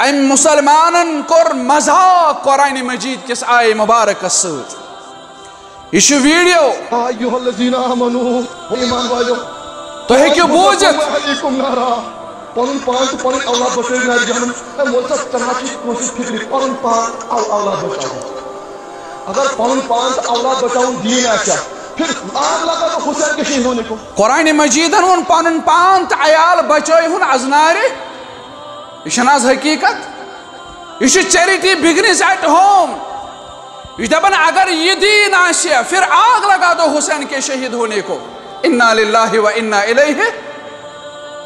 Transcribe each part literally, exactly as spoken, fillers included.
أمۍ مُسلمانن کوٚر مذاق قرآن مجید کِس آیہِ مبارکس سۭتۍ۔ یہِ چھُ ویڈیو۔ یا ایھا الذین آمنو، اے ایمان والو۔ تُہۍ ہیٚکِو بوٗزِتھ۔ علیکم نارا، پنُن پان تہٕ پنٕنۍ اولاد بچٲیِو نارِ جہنم۔ اے مولوی صٲب، ژٕ نہ چھُکھ کٲنٛسہِ فکرِ، پنُن پان او اولاد بچاوُن۔ اگر پنُن پان تہٕ اولاد بچاوُن دیٖن آسہِ ہا، پھر آگ لگا تو حسین کے شہید ہونے کو۔ قرآن مجیدن ووٚن پنُن پان تہٕ عیال بچٲیہُن از نارِ۔ یہِ چھَنہٕ از حقیقت؟ یہِ چھُ charity begins at home۔ یہِ چھُ دپان، اگر یہِ دیٖن آسہِ ہا، پھر آگ لگا دو حسین کے شہید ہونے کو۔ انا للہ و انا الیہ۔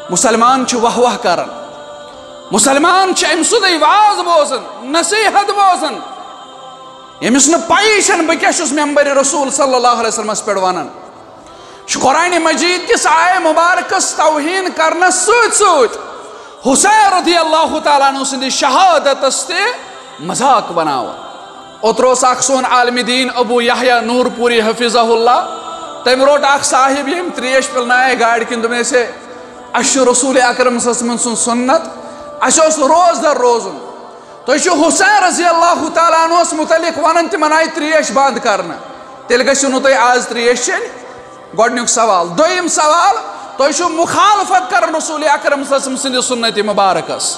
مسلمان چھِ واہ واہ کران، مسلمان چھِ أمۍ سُنٛدٕے واز بوزان، نصیحت بوزان، ییٚمِس نہٕ پَیی چھَنہٕ بہٕ کیٛاہ چھُس ممبر رسول صلی اللہ علیہ وسلمس پٮ۪ٹھ ونان۔ چھُ قرآن مجید کِس آیہ مبارکس توہین کرنس سۭتۍ سۭتۍ حسین رضی اللہ تعالیٰ عنہ سٕنٛدِ شہادتس تہِ مذاق بناوان۔ اوترٕ اوس اکھ سون عالمِ دیٖن ابو یحییٰ نور پوری حفظہ اللہ، تٔمۍ روٚٹ اکھ صاحب ییٚمۍ تریش پِلنایے گاڑِ کِنۍ، دوٚپُن، "اسے، اسہِ چھُ رسول اکرم صلی اللہ علیہ وسلم سُنٛد سُنت، اسہِ اوس روزدر روزُن۔ تُہۍ چھِو حسین رضی اللہ تعالیٰ عنہس متعلق ونان تِمن آیہِ تریش بند کرنہٕ، تیٚلہِ گژھِو نہٕ تُہۍ از تریش چیٚنۍ۔" گۄڈٕنیُک سوال۔ دوٚیِم سوال، تُہۍ چھِو مخالفت کران رسول اکرم صلی اللہ علیہ وسلم سٕنٛدِ سُنتِ مبارکس۔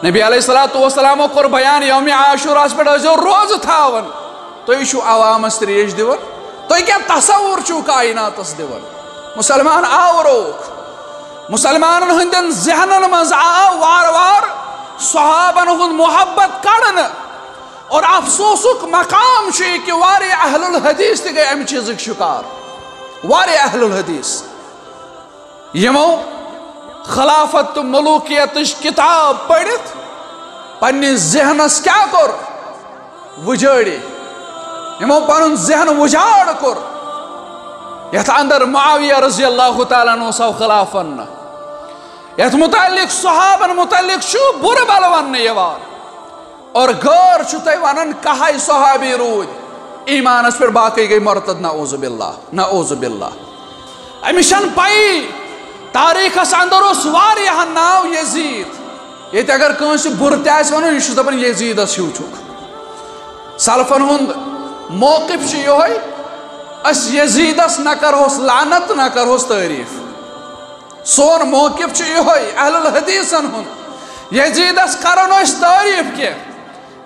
نبی علیہ الصلوۃ والسلامو کوٚر بیان، یومِ عاشوراہس پٮ۪ٹھ ٲسۍزیو روزٕ تھاوان، تُہۍ چھِو عوامس تریش دِوان، تُہۍ کیٛاہ تصور چھِو کائناتس دِوان؟ مسلمان آوروکھ۔ مسلمانن ہٕنٛدٮ۪ن ذہنن منٛز آو وارٕ وارٕ صحابن ہُنٛد محبت کڑنہٕ۔ اور افسوسُک مقام چھُ یہِ کہِ واریاہ اہل الحدیث تہِ گٔے امہِ چیٖزٕکۍ شکار۔ واریاہ اہل الحدیث یِمو خلافت تہٕ ملوکیتٕچ کتاب پٔرِتھ پننِس ذہنس کیٛاہ کوٚر؟ وُجٲڑی۔ یِمو پنُن ذہن وُجاڑ کوٚر، یتھ اندر معاویہ رضی اللہ تعالیٰ عنہ اوس آو خلاف وننہٕ، یتھ متعلق صحابن متعلق چھُ بُرٕ بلہٕ وننہٕ یِوان۔ اور غٲر چھُ تۄہہِ ونان کہے صحابی روٗدۍ، ایمانس پٮ۪ٹھ باقٕے گٔے مرتد، نعوذ باللہ، نعوذ باللہ۔ أمِس چھَنہٕ پَیی، تاریخس اندر اوس واریاہن ناو یزید۔ ییٚتہِ اگر کٲنٛسہِ بُرٕ تہِ آسہِ ونُن، یہِ چھُس دپان یزیدس ہیوٗ چھُکھ۔ سلفن ہُنٛد موقف چھُ یِہوٚے، أسۍ یزیدس نہ کرہوس لعنت، نہ کرہوس تعریف۔ سون موقف چھُ یِہوٚے اہل الحدیثن ہُنٛد، یزیدس کرو نہٕ أسۍ تعریف کینٛہہ،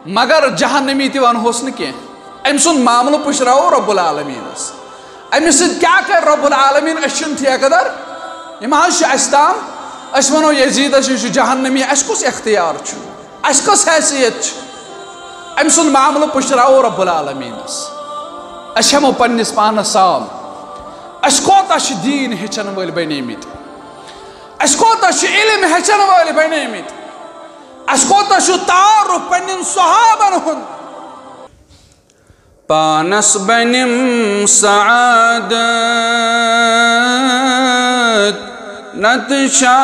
مگر جہنمی تہِ ونہوس نہٕ کینٛہہ۔ أمۍ سُنٛد معاملہٕ پُشراوو رب العالمینس۔ أمِس سۭتۍ کیٛاہ کرِ رب العالمین؟ أسۍ چھِنہٕ ٹھیکہٕ در، یِم حظ چھِ اَسہِ تام۔ أسۍ ونو یزیدس یہِ چھُ جہنمی، اَسہِ کُس اختیار چھُ؟ اَسہِ کۄس حیثیت چھِ؟ أمۍ سُنٛد معاملہٕ پُشراوو رب العالمینس۔ أسۍ ہٮ۪مو پننِس پانس سام، أسۍ کوتاہ چھِ دیٖن ہیٚچھن وٲلۍ بنیمٕتۍ؟ أسۍ کوتاہ چھِ علم ہیٚچھن وٲلۍ بنیمٕتۍ؟ اَسہِ کوتاہ چھُ تعارُف پننٮ۪ن صحابن ہُنٛد؟ پانس بنِم سعادت، نتہٕ چھا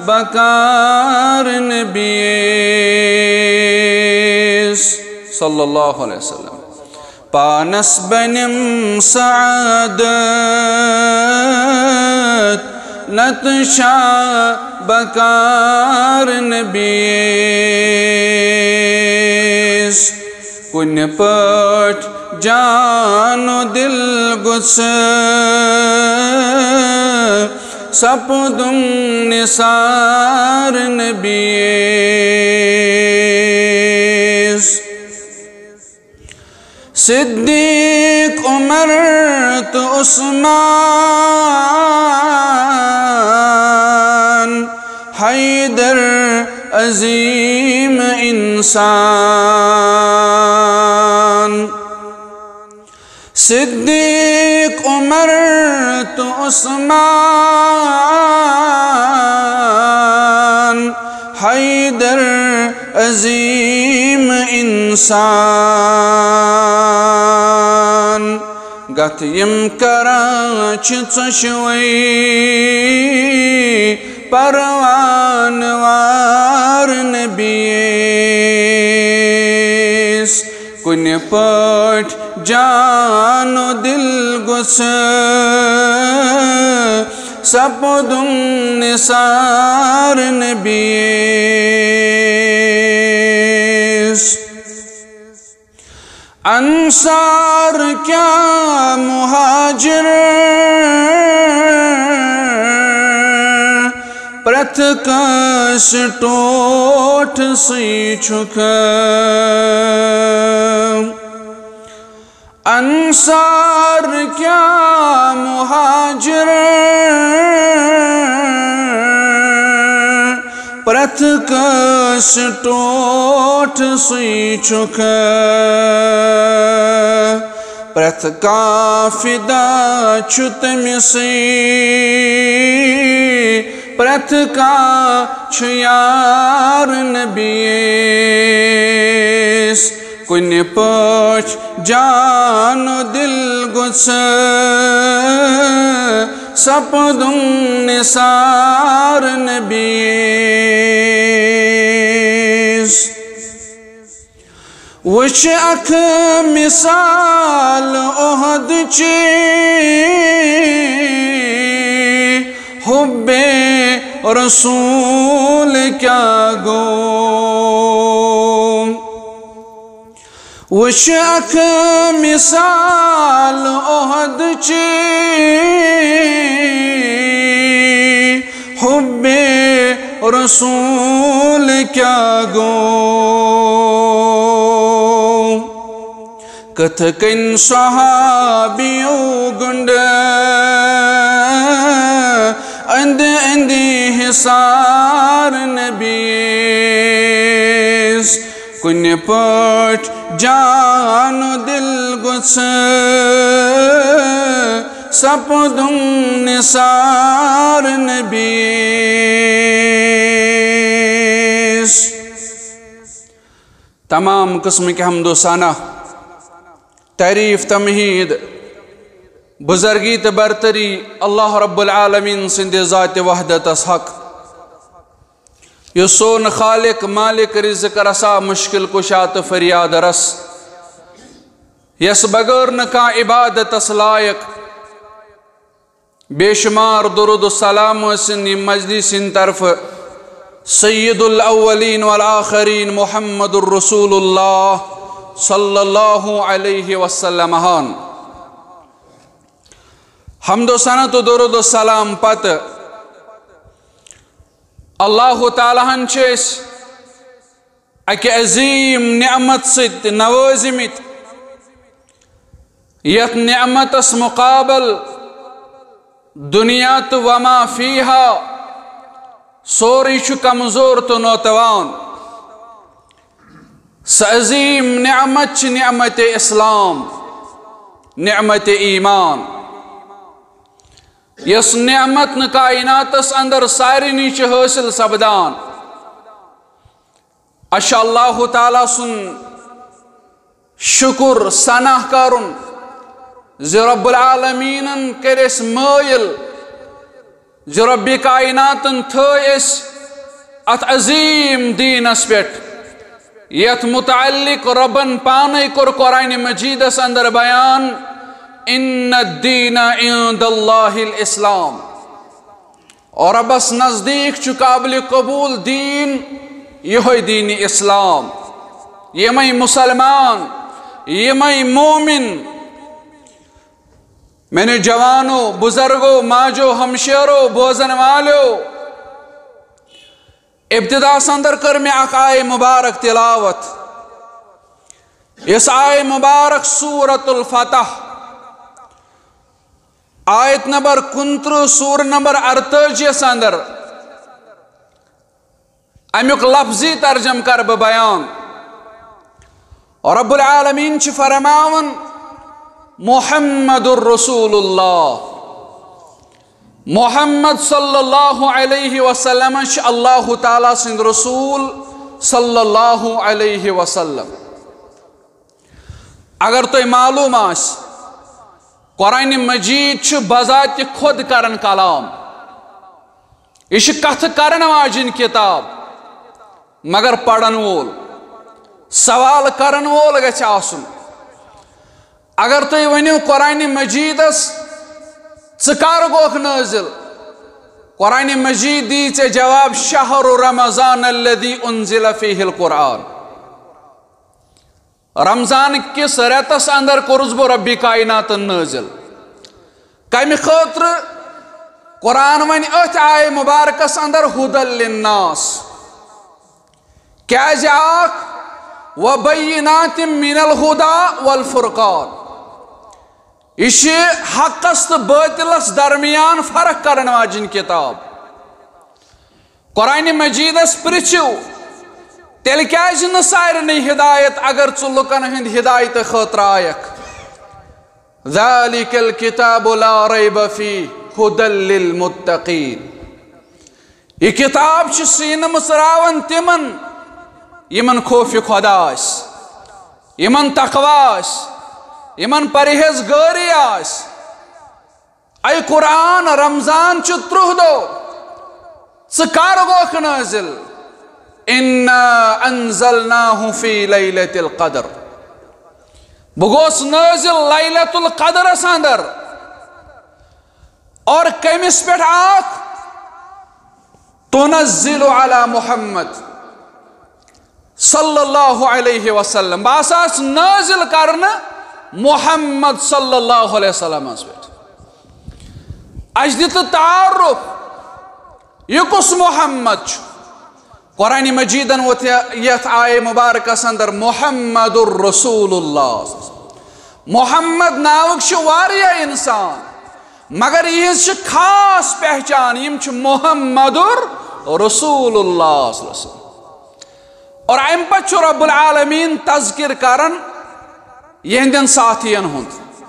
بکار نبیس صلی اللہ علیہ وسلم۔ پانس بنِم سعادت، نتہٕ چھا بکار نبیس۔ کُنہِ پٲٹھۍ جان و دل گوٚژھ سپدُن نثار نبیس۔ صدیق، عمر تہٕ عثمان، حیدر عظیم انسان۔ صدیق، عمر تہٕ عثمان، حیدر عظیم انسان۔ گتھ یِم کران چھِ ژۄشوے پروان وار نبیس۔ کُنہِ پٲٹھۍ جان و دل گوٚژھ سپدُن نثار نبیس۔ انصار کیا مہاجر، پرٛٮ۪تھ کٲنٛسہِ ٹوٹھ سٕے چھُکھ۔ انصار کیا مہاجر، پرٛٮ۪تھ کٲنٛسہِ ٹوٹھ سٕے چھُکھ، پرٛٮ۪تھ کانٛہہ فدا چھُ تٔمِسٕے، پرٛٮ۪تھ کانٛہہ چھُ یار نبیِس۔ کُنہِ پٲٹھۍ جان و دل گوٚژھ سپدُن نثار نبیِس۔ وٕچھ اکھ مثال احد چی، حب رسول کیا گو۔ وٕچھ اکھ مثال احد چی، حب رسول کیا گو۔ کتھ کن صحابیو گنڈ اند اندی حصار نبیس۔ کُنہِ پٲٹھۍ جان و دل گوٚژھ سپدُن نثار نبیس۔ تمام قسمٕکۍ حمد و ثنا، تعریف، تمہید، بزرگی تہٕ برتری اللہ رب العالمین سٕنٛدِ ذاتِ وحدتس حق، یُس سون خالق، مالک، رزق رسا، مشکل کشا تہٕ فریاد رس، یس بغٲر نہٕ کانٛہہ عبادتس لایق، بے شمار درود و سلام ٲسِن یہِ مجلس ہٕنٛدِ طرفہٕ سید الاولین والآخرین محمد الرسول اللہ صلی اللہ علیہ وسلم ہن۔ حمد و ثنا تہٕ درود و سلام پتہٕ اللہ تعالیٰ ہن چھِ أسۍ اکہِ عظیم نعمت سۭتۍ نوٲزمٕتۍ، یتھ نعمتس مقابل دنیا تہٕ وما فیہا سورُے چھُ کمزور تہٕ نوتوان۔ سۄ عظیم نعمت چھِ نعمت اسلام، نعمت ایمان، یۄس نعمت نہٕ کائناتس اندر سارنٕے چھِ حٲصِل سپدان۔ اَسہِ چھُ اللہ تعالیٰ سُنٛد شُکُر ثنا کرُن زِ رب العالمیٖنن کٔرۍ أسۍ مٲیِل، زِ رب کائناتن تھٲے أسۍ اتھ عظیم دیٖنس پٮ۪ٹھ، یتھ متعلق ربن پانے کوٚر قرآن مجیدس اندر بیان، "ان الدین عند اللہ الاسلام"۔ اور ربس نزدیٖک چھُ قابل قبول دیٖن یِہوٚے دیٖنِ اسلام۔ یِمے مسلمان، یِمے مومن، میانیو جوانو، بزرگو، ماجو، ہمشیرو، بوزن والیو، ابتداہس اندر کٔر مےٚ اکھ آیہِ مبارک تلاوت۔ یۄس آیہِ مبارک سورۃ الفتح، آیت نمبر کُنترٕہ، سورہ نمبر ارتٲجی یس اندر، امیُک لفظی ترجمہٕ کرٕ بہٕ بیان۔ رب العالمین چھِ فرماوان، محمد رسول اللہ، محمد صلی اللہ علیہ وسلم چھِ اللہ تعالیٰ سٕنٛدۍ رسول صلی اللہ علیہ وسلم۔ اگر تۄہہِ معلوم آسہِ، قرآن مجید چھُ بذات خود کران کلام۔ یہِ چھِ کتھٕ کرن واجِنۍ کتاب، مگر پرن وول، سوال کرن وول گژھِ آسُن۔ اگر تُہۍ ؤنِو قرآن مجیدس، "ژٕ کر گوکھ نٲزِل؟" قرآن مجید دی ژےٚ جواب، "شہر رمضان الذی انزل فیہ القرآن"۔ رمضان کِس رٮ۪تس اندر کوٚرُس بہٕ ربِ کائناتن نٲزِل۔ کمہِ خٲطرٕ؟ قرآن ونہِ أتھۍ آیہِ مبارکس اندر ہدی للناس۔ کیازِ؟ اکھ، وبینات من الہدی والفرقان، یہِ چھِ حقس تہٕ باطلس درمیان فرق کرن واجِنۍ کتاب۔ قرآن مجیدس پرژھِو، تیٚلہِ کیازِ نہٕ سارنٕے ہدایت، اگر ژٕ لُکن ہٕنٛدِ ہدایتہٕ خٲطرٕ آیکھ؟ ذلک الکتاب لا ریب فیہ ہدی للمتقین۔ یہِ کتاب چھِ سیٖنہٕ مٕژراوان تِمن، یِمن خوفِ خدا آسہِ، یِمن تقوی آسہِ، یِمن پرہیزگٲری آسہِ۔ اے قرآن، رمضان چھُ ترٕٛہ دۄہ، ژٕ کر گوکھ نٲزِل؟ انا انزلناہ فی لیلۃ القدر، بہٕ گوس نٲزِل لیلۃ القدرس اندر۔ اور کٔمِس پٮ۪ٹھ آکھ؟ تنزل علی محمد صلی اللہ علیہ وسلم، بہٕ ہسا آس نٲزِل کرنہٕ محمد صلی اللہ علیہ وسلمس پٮ۪ٹھ۔ اسہِ دِ تہٕ تعارف، یہِ کُس محمد چھُ؟ قرآن مجیدن ووٚتھ یتھ آیہِ مبارکس اندر محمد رسول اللہ۔ محمد ناوُک چھُ واریاہ انسان، مگر یِہنٛز چھِ خاص پہچان، یِم چھِ محمد رسول اللہ صلی اللہ علیہ وسلم۔ اور امہِ پتہٕ چھُ رب العالمین تذکر کران یِہنٛدٮ۪ن ساتھین ہُنٛد۔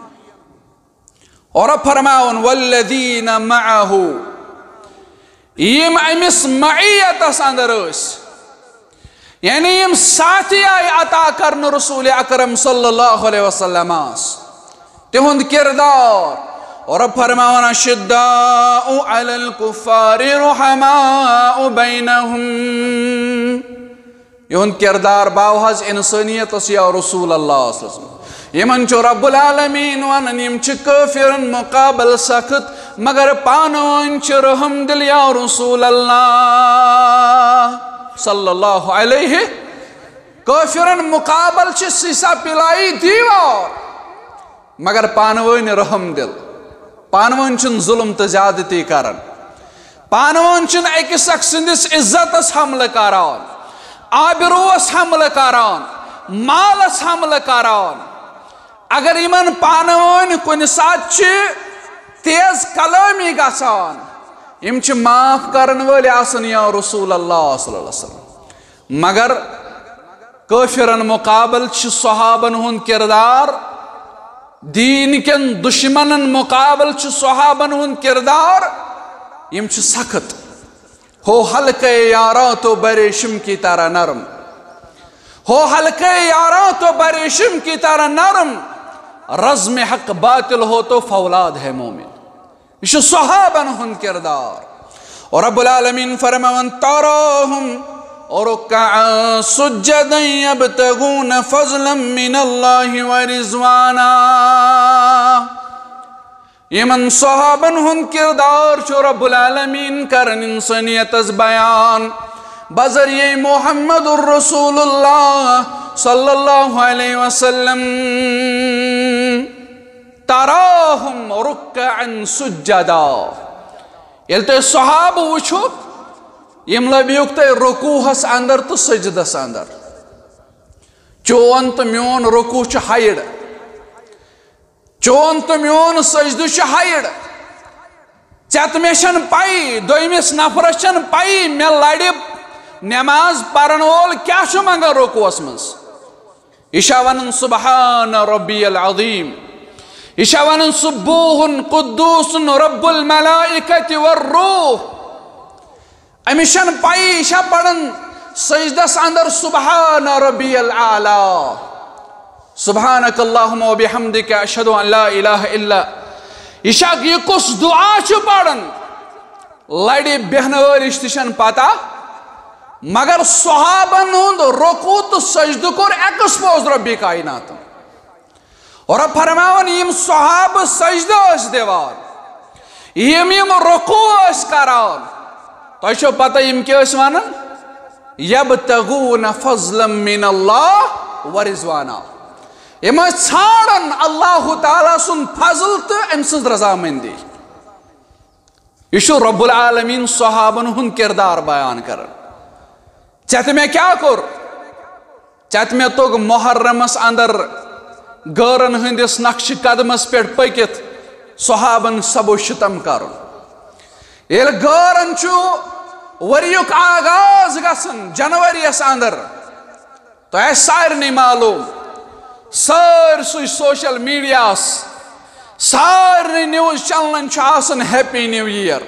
اور رب فرماوان، والذین معه، یِم أمِس معیتس اندر ٲسۍ، یعنی یِم ساتھی آیہِ عطا کرنہٕ رسول اکرم صلی اللہ علیہ وسلمس، تِہُنٛد کردار۔ اور رب فرماوان، اشداء علی الکفار رحماء بینہم۔ یِہُنٛد کردار باو حظ انسٲنیتس یا رسول اللہ صلی اللہ علیہ وسلم۔ یِمن چھُ رب العالمین ونان، یِم چھِ کٲفرن مقابل سخت، مگر پانہٕ ؤنۍ چھِ رحم دل یا رسول اللہ صلی اللہ علیہ۔ کٲفرن مقابل چھِ سیسا پلائی دیوار، مگر پانہٕ ؤنۍ رحم دل، پانہٕ ؤنۍ چھِنہٕ ظلم تہٕ زیادتی کران، پانہٕ ؤنۍ چھِنہٕ أکِس اکھ سٕنٛدِس عزتس حملہٕ کران، آبروس حملہٕ کران، مالس حملہٕ کران۔ اگر یِمن پانہٕ ؤنۍ کُنہِ ساتہٕ چھِ تیز کلٲمی گژھان، یِم چھِ معاف کرن وٲلۍ آسان یا رسول اللہ صلی اللہ علیہ وسلم۔ مگر کٲفرن مقابل چھُ صحابن ہُنٛد کردار، دین کٮ۪ن دشمنن مقابل چھُ صحابن ہُنٛد کردار، یِم چھِ سخت۔ ہو ہلکے یاراں تو بریشم کی طرح نرم، ہو ہلکے یاراں تو بریشم کی طرح نرم، رزم حق باطل ہو تو فولاد ہے مومن۔ یہِ چھُ صحابن ہُنٛد کردار۔ اور رب العالمین فرماوان، تراہم رکعا سجدا یبتغون فضلا من اللہ ورضوانا۔ یِمن صحابن ہُنٛد کردار چھُ رب العالمین کران انسانیتس بیان بذریعہ محمد الرسول اللہ صلی اللہ علیہ وسلم۔ تراہم رکعا سجدا۔ ییٚلہِ تُہۍ صحابہٕ وٕچھِو، یِم لٔبِوکھ تُہۍ رکوعس اندر تہٕ سجدس اندر۔ چون تہٕ میون رکوع چھُ ہایڈ، چون تہٕ میون سجدٕ چھُ ہایڈ۔ ژےٚ تہٕ مےٚ چھَنہٕ پَیی، دوٚیمِس نفرس چھَنہٕ پَیی مےٚ لڑِ نماز پرن وول کیٛاہ چھُ منگان رکوعس منٛز۔ یہِ چھا ونان سبحان ربی العظیم، یہِ چھا ونان سبوح قدوس رب الملائکۃ والروح۔ أمِس چھَنہٕ پَیی، یہِ چھا پران سجدس اندر سبحان ربی الاعلی، سبحانک اللہم و بحمدک، اشہد ان لا الہ الا۔ یہِ چھا، یہِ کُس دعا چھُ پران؟ لڑِ بیہنہٕ وٲلِس تہِ چھَنہٕ پتہ، مگر صحابن ہُنٛد رکوع تہٕ سجدٕ کوٚر ایکسپوز ربِ کائناتن۔ اور فرماوان، یِم صحابہٕ سجدٕ ٲسۍ دِوان، یِم یِم رکوع ٲسۍ کران، تۄہہِ چھو پتہ یِم کیٛاہ ٲسۍ ونان؟ یبتغون فضلا من اللہ و رضوانا۔ یِم ٲسۍ ژھانڈان اللہ تعالیٰ سُنٛد فضل تہٕ أمۍ سٕنٛز رضامندی۔ یہِ چھُ رب العالمین صحابن ہُنٛد کردار بیان کران۔ ژےٚ تہٕ مےٚ کیٛاہ کوٚر؟ ژےٚ تہٕ مےٚ توٚگ محرمس اندر غٲرن ہٕنٛدِس نقشہِ قدمس پٮ۪ٹھ پٔکِتھ صحابن سب و شتم کرُن۔ ییٚلہِ غٲرن چھُ ؤریُک آغاز گژھان جنوریَس اندر، تۄہہِ آسہِ سارنٕے معلوم، سٲرسٕے سوشل میڈیاہس، سارنٕے نیوز چینلن چھُ آسان ہیپی نیو ایئر،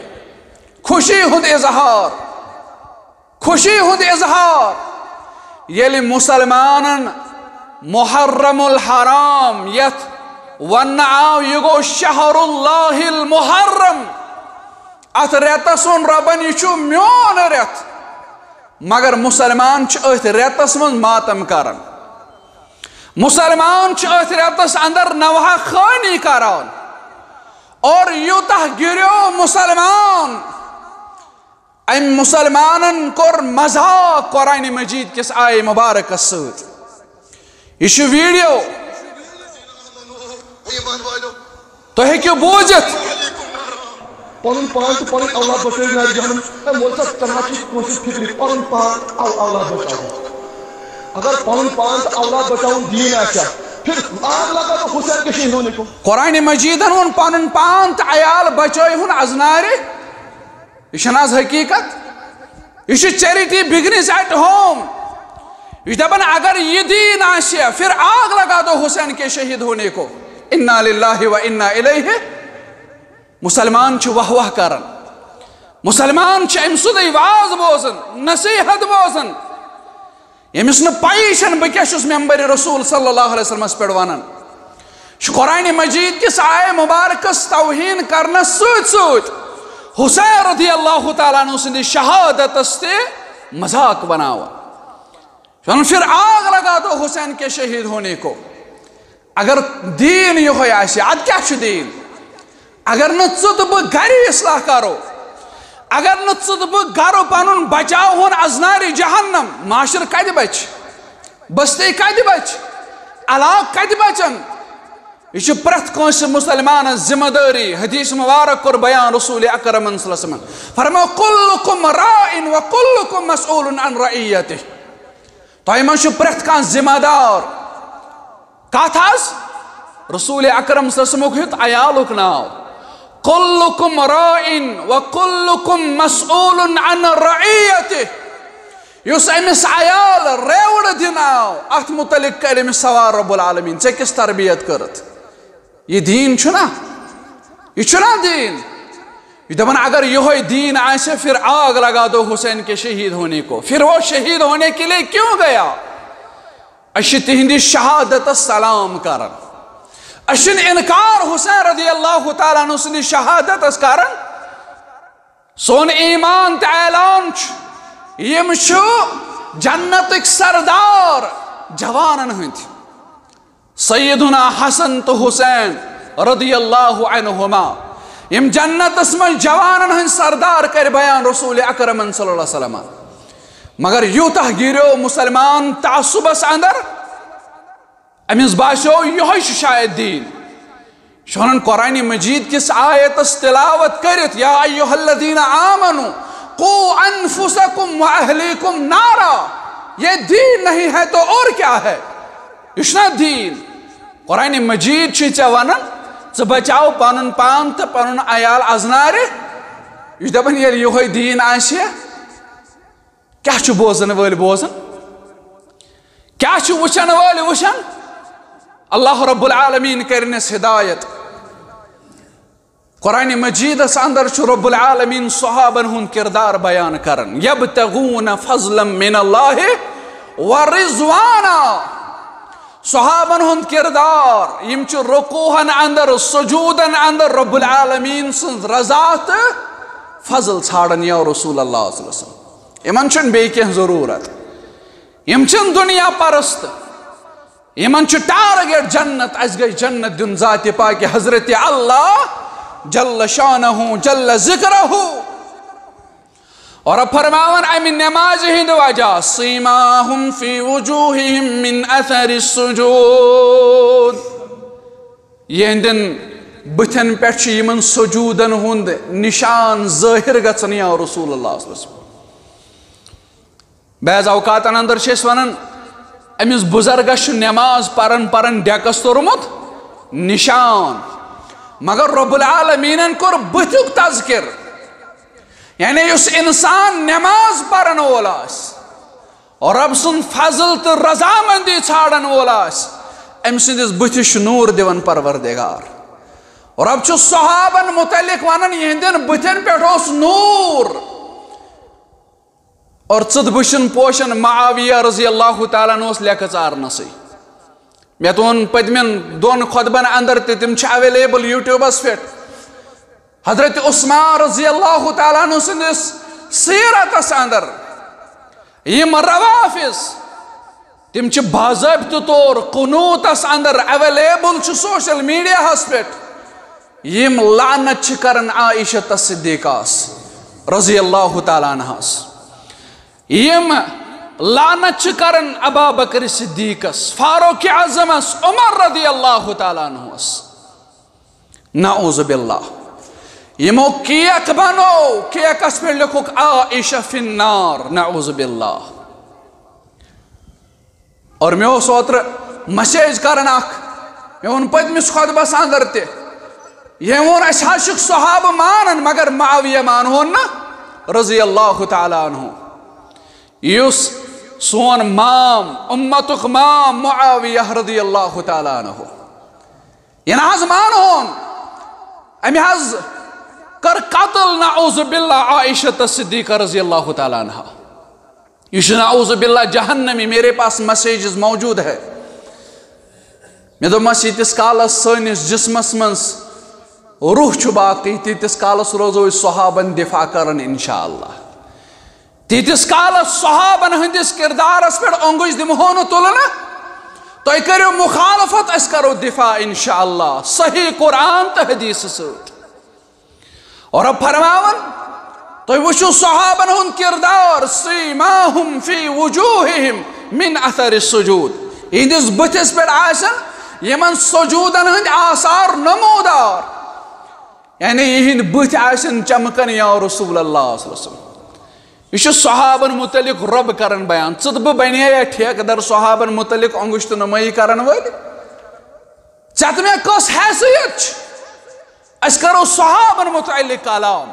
خوشی ہُنٛد اظہار، خوشی ہُنٛد اظہار۔ ییٚلہِ مسلمانن محرم الحرام، یتھ وننہٕ آو یہِ گوٚو شہر اللہ المحرم، اتھ رٮ۪تس ووٚن رۄبن، یہِ چھُ میون رٮ۪تھ، مگر مسلمان چھِ أتھۍ رٮ۪تس منٛز ماتم کران۔ مسلمان چھِ أتھۍ رٮ۪تس اندر نوحہ خوانی کران۔ اور یوٗتاہ گِریو مسلمان، أمۍ مسلمانن کوٚر مذاق قرآن مجید کِس آیہِ مبارکس سۭتۍ۔ یہِ چھُ ویڈیو، تُہۍ ہیٚکِو بوٗزِتھ۔ پنُن پان تہٕ پنٕنۍ اولاد بچٲیِو نارِ جہنم۔ اے مول صٲب، ژےٚ نہ چھُے کٲنٛسہِ فِکرِ، پنُن پان تہٕ اولاد بچاوُن۔ اگر پنُن پان تہٕ اولاد بچاوُن دیٖن آسہِ ہا، پھر آگ لگا دو حسین کے شہید ہونے کو۔ قرآن مجیدن ووٚن، پنُن پان تہٕ عیال بچٲیہُن از نارِ۔ یہِ چھَنہٕ از حقیٖقت؟ یہِ چھُ charity begins at home۔ یہِ چھُ دپان، اگر یہِ دیٖن آسہِ ہا، پھر آگ لگا دو حسین کے شہید ہونے کو۔ انا للہ و انا الیہ۔ مسلمان چھِ واہ واہ کران، مسلمان چھِ أمۍ سُنٛدٕے واز بوزان، نصیحت بوزان، ییٚمِس نہٕ پَیی چھَنہٕ بہٕ کیٛاہ چھُس ممبر رسول صلی اللہ علیہ وسلمس پٮ۪ٹھ وَنان۔ چھُ قرآن مجید کِس آیہ مبارکس توہین کرنس سۭتۍ سۭتۍ حسین رضی اللہ تعالیٰ عنہ سٕنٛدِ شہادتس تہِ مذاق بناوان۔ چھُ وَنان، پھر آگ لگا دو حسین کے شہید ہونے کو۔ اگر دیٖن یِہوٚے آسہِ، اَدٕ کیٛاہ چھُ دیٖن؟ اگر نہٕ ژٕ تہٕ بہٕ گرِ اصلاح کرو، اگر نہٕ ژٕ تہٕ بہٕ گرٕ پنُن بچاوہون از نارِ جہنم، معاشرٕ کتہِ بچہِ؟ بستی کتہِ بچہِ؟ علاقہٕ کتہِ بچن؟ یہِ چھِ پرٛٮ۪تھ کٲنٛسہِ مسلمانس ذمہ دٲری۔ حدیث مبارک کوٚر بیان رسول اکرمن صلی اللہ علیہ وسلمن۔ فرموو، "کلکم راع و کلکم مسئول عن رعیتہ۔" تۄہہِ منٛز چھُ پرٛٮ۪تھ کانٛہہ ذمہ دار۔ کتھ حظ؟ رسول اکرم صلی اللہ علیہ وسلمُک ہیوٚت عیالُک ناو۔ "کلکم راع و کلکم مسئول عن رعیتہ۔" یُس أمِس عیال ریوڑ دِنہٕ آو، اتھ متعلق کرِ أمِس سوال رب العالمین، ژےٚ کِژھ تربیت کٔرٕتھ؟ یہِ دیٖن چھُنا؟ یہِ چھُنا دیٖن؟ یہِ دپان، اگر یِہوٚے دیٖن آسہِ، پھر آگ لگا دو حسین کے شہید ہونے کو، پھر وہ شہید ہونے کے لیے کیوں گیا؟ أسۍ چھِ تِہنٛدِ شہادتس سلام کران۔ أسۍ چھِنہٕ انکار حسین رضی اللہ تعالیٰ عنہ سٕنٛدِ شہادتس کران۔ سون ایمان تہٕ اعلان چھُ، یِم چھِ جنتٕکۍ سردار جوانن ہٕنٛدۍ۔ سیدنا حسن تہٕ حسین رضی اللہ عنہما، یِم جنتس منٛز جوانن ہٕنٛدۍ سردار کرِ بیان رسول اکرمن صلی اللہ علیہ وسلم۔ مگر یوٗتاہ گِریو مسلمان تعصبس اندر، أمِس باسیو یِہوٚے چھُ شاید دیٖن۔ چھُ وَنان قرآن مجید کِس آیتس تلاوت کٔرِتھ، "یا ایھا الذین آمنوا قوا انفسکم و اہلیکم نارا۔" یہ دین نہیں ہے تو اور کیا ہے؟ یہِ چھُنا دیٖن؟ قرآن مجید چھُے ژےٚ وَنان، ژٕ بچاو پنُن پان تہٕ پنُن عیال از نارِ۔ یہِ چھُ دپان، ییٚلہِ یِہوٚے دیٖن آسہِ، کیٛاہ چھُ بوزن وٲلۍ بوزان؟ کیٛاہ چھُ وٕچھن وٲلۍ وٕچھان؟ اللہ رب العالمین کٔرِنَس ہدایت۔ قرآن مجیدس اندر چھُ رب العالمین صحابن ہُنٛد کردار بیان کران، "یبتغون فضلا من اللہ و رضوانا۔" صحابن ہُنٛد کردار، یِم چھِ رکوعن اندر، سجودن اندر رب العالمین سٕنٛز رضا تہٕ فضل ژھانڈان، یا رسول اللہ صلی اللہ علیہ وسلم۔ یِمن چھُنہٕ بیٚیہِ کینٛہہ ضروٗرت۔ یِم چھِنہٕ دُنیا پرست۔ یِمن چھُ target جنت۔ اَسہِ گژھِ جنت دیُن ذاتِ پاکِ حضرت اللہ جل شانہ جل ذکرہ۔ اور فرماوان امہِ نمازِ ہٕنٛدِ وجہ، سیماہم فی وجوہہم من اثر السجود، یہندٮ۪ن بٕتھٮ۪ن پٮ۪ٹھ چھُ یِمن سجودن ہُنٛد نشان ظٲہر گژھان، یا رسول اللہ صلی اللہ علیہ وسلم۔ بعض اوقاتن اندر چھِ أسۍ ونان، أمِس بُزرگس چھُ نماز پران پران ڈیکس توٚرمُت نشان، مگر رب العالمینن کوٚر بٕتھیُک تذکر، یعنی یُس انسان نماز پرن وول آسہِ، رب سُنٛد فضل تہٕ رضامندی ژھانڈن وول آسہِ، أمۍ سٕنٛدِس بٕتھِس چھُ نوٗر دِوان پروردگار۔ رب چھُ صحابن متعلق ونان، یِہنٛدٮ۪ن بٕتھٮ۪ن پٮ۪ٹھ اوس نوٗر۔ اور ژٕت بٕشن پوشن معاویہ رضی اللہ تعالیٰ عنہ اوس لیکھٕ ژارنسٕے۔ مےٚ تُہُن پٔتمٮ۪ن دۄن خطبن اندر تہِ، تِم چھِ اویلیبل یوٹیوبس پٮ۪ٹھ۔ حضرت عثمان رضی اللہ تعالیٰ عنہ سٕنٛدِس سیرتس اندر یِم روافض، تِم چھِ باضٲبطہٕ طور قنوٗتس اندر اویلیبل، چھُ سوشل میڈیاہس پٮ۪ٹھ۔ یِم لعنت چھِ کران عائشہ صدیقہس رضی اللہ تعالیٰ عنہس، یِم لعنت چھِ کران ابا بکر صدیقس، فاروق اعظمس، عمر رضی اللہ تعالیٰ عنہس۔ نعوذ باللہ۔ یِمو کیک بنو، کیکس پٮ۪ٹھ لیکھُکھ عائشہ فی النار، نعوذ باللہ۔ اور مےٚ اوس اوترٕ مسیج کران اکھ، مےٚ ووٚن پٔتمِس خطبس اندر تہِ، ییٚمۍ ووٚن اسہِ حظ چھِکھ صحابہٕ مانان مگر معاویہ مانہون نہٕ رضی اللہ تعالیٰ عنہ، یُس سون مام، امتُک مام معاویہ رضی اللہ تعالیٰ عنہ، یہِ نہ حظ مانہون، أمۍ حظ کٔر قتل نعوذ باللہ عائشہ صدیقہ رضی اللہ تعالیٰ عنہا۔ یہ چھُ نعوذ باللہ جہنمی، میرے پاس مسیجز موجود ہے۔ مےٚ دوٚپمَس، ییٖتِس کالس سٲنِس جسمس منٛز روح چھُ باقی، تیٖتِس کالس روزو أسۍ صحابن دفاع کران انشاءاللہ۔ تیٖتِس کالس صحابن ہٕنٛدِس کردارس پٮ۪ٹھ اونگُج دِمہو نہٕ تُلنہٕ، تُہۍ کٔرِو مخالفت، أسۍ کرو دفاع انشاءاللہ صحیح قرآن تہٕ حدیث سۭتۍ۔ اور اب فرماون، تُہۍ وٕچھِو صحابن ہُنٛد کردار، سیماہم فی وجوہہم من اثر السجود، یِہنٛدِس بٕتھِس پٮ۪ٹھ آسن یِمن سجودن ہٕنٛدۍ آثار نمودار، یعنی یِہنٛدۍ بٕتھۍ آسن چمکان، یا رسول اللہ صلی اللہ علیہ وسلم۔ یہِ چھُ صحابن متعلق رب کران بیان۔ ژٕ تہٕ بہٕ بنے یا ٹھیکہٕ در صحابن متعلق اونگُج تہٕ نمٲیی کرن وٲلۍ؟ ژےٚ تہٕ مےٚ کۄس حیثیت چھِ؟ أسۍ کرو صحابن متعلق کلام۔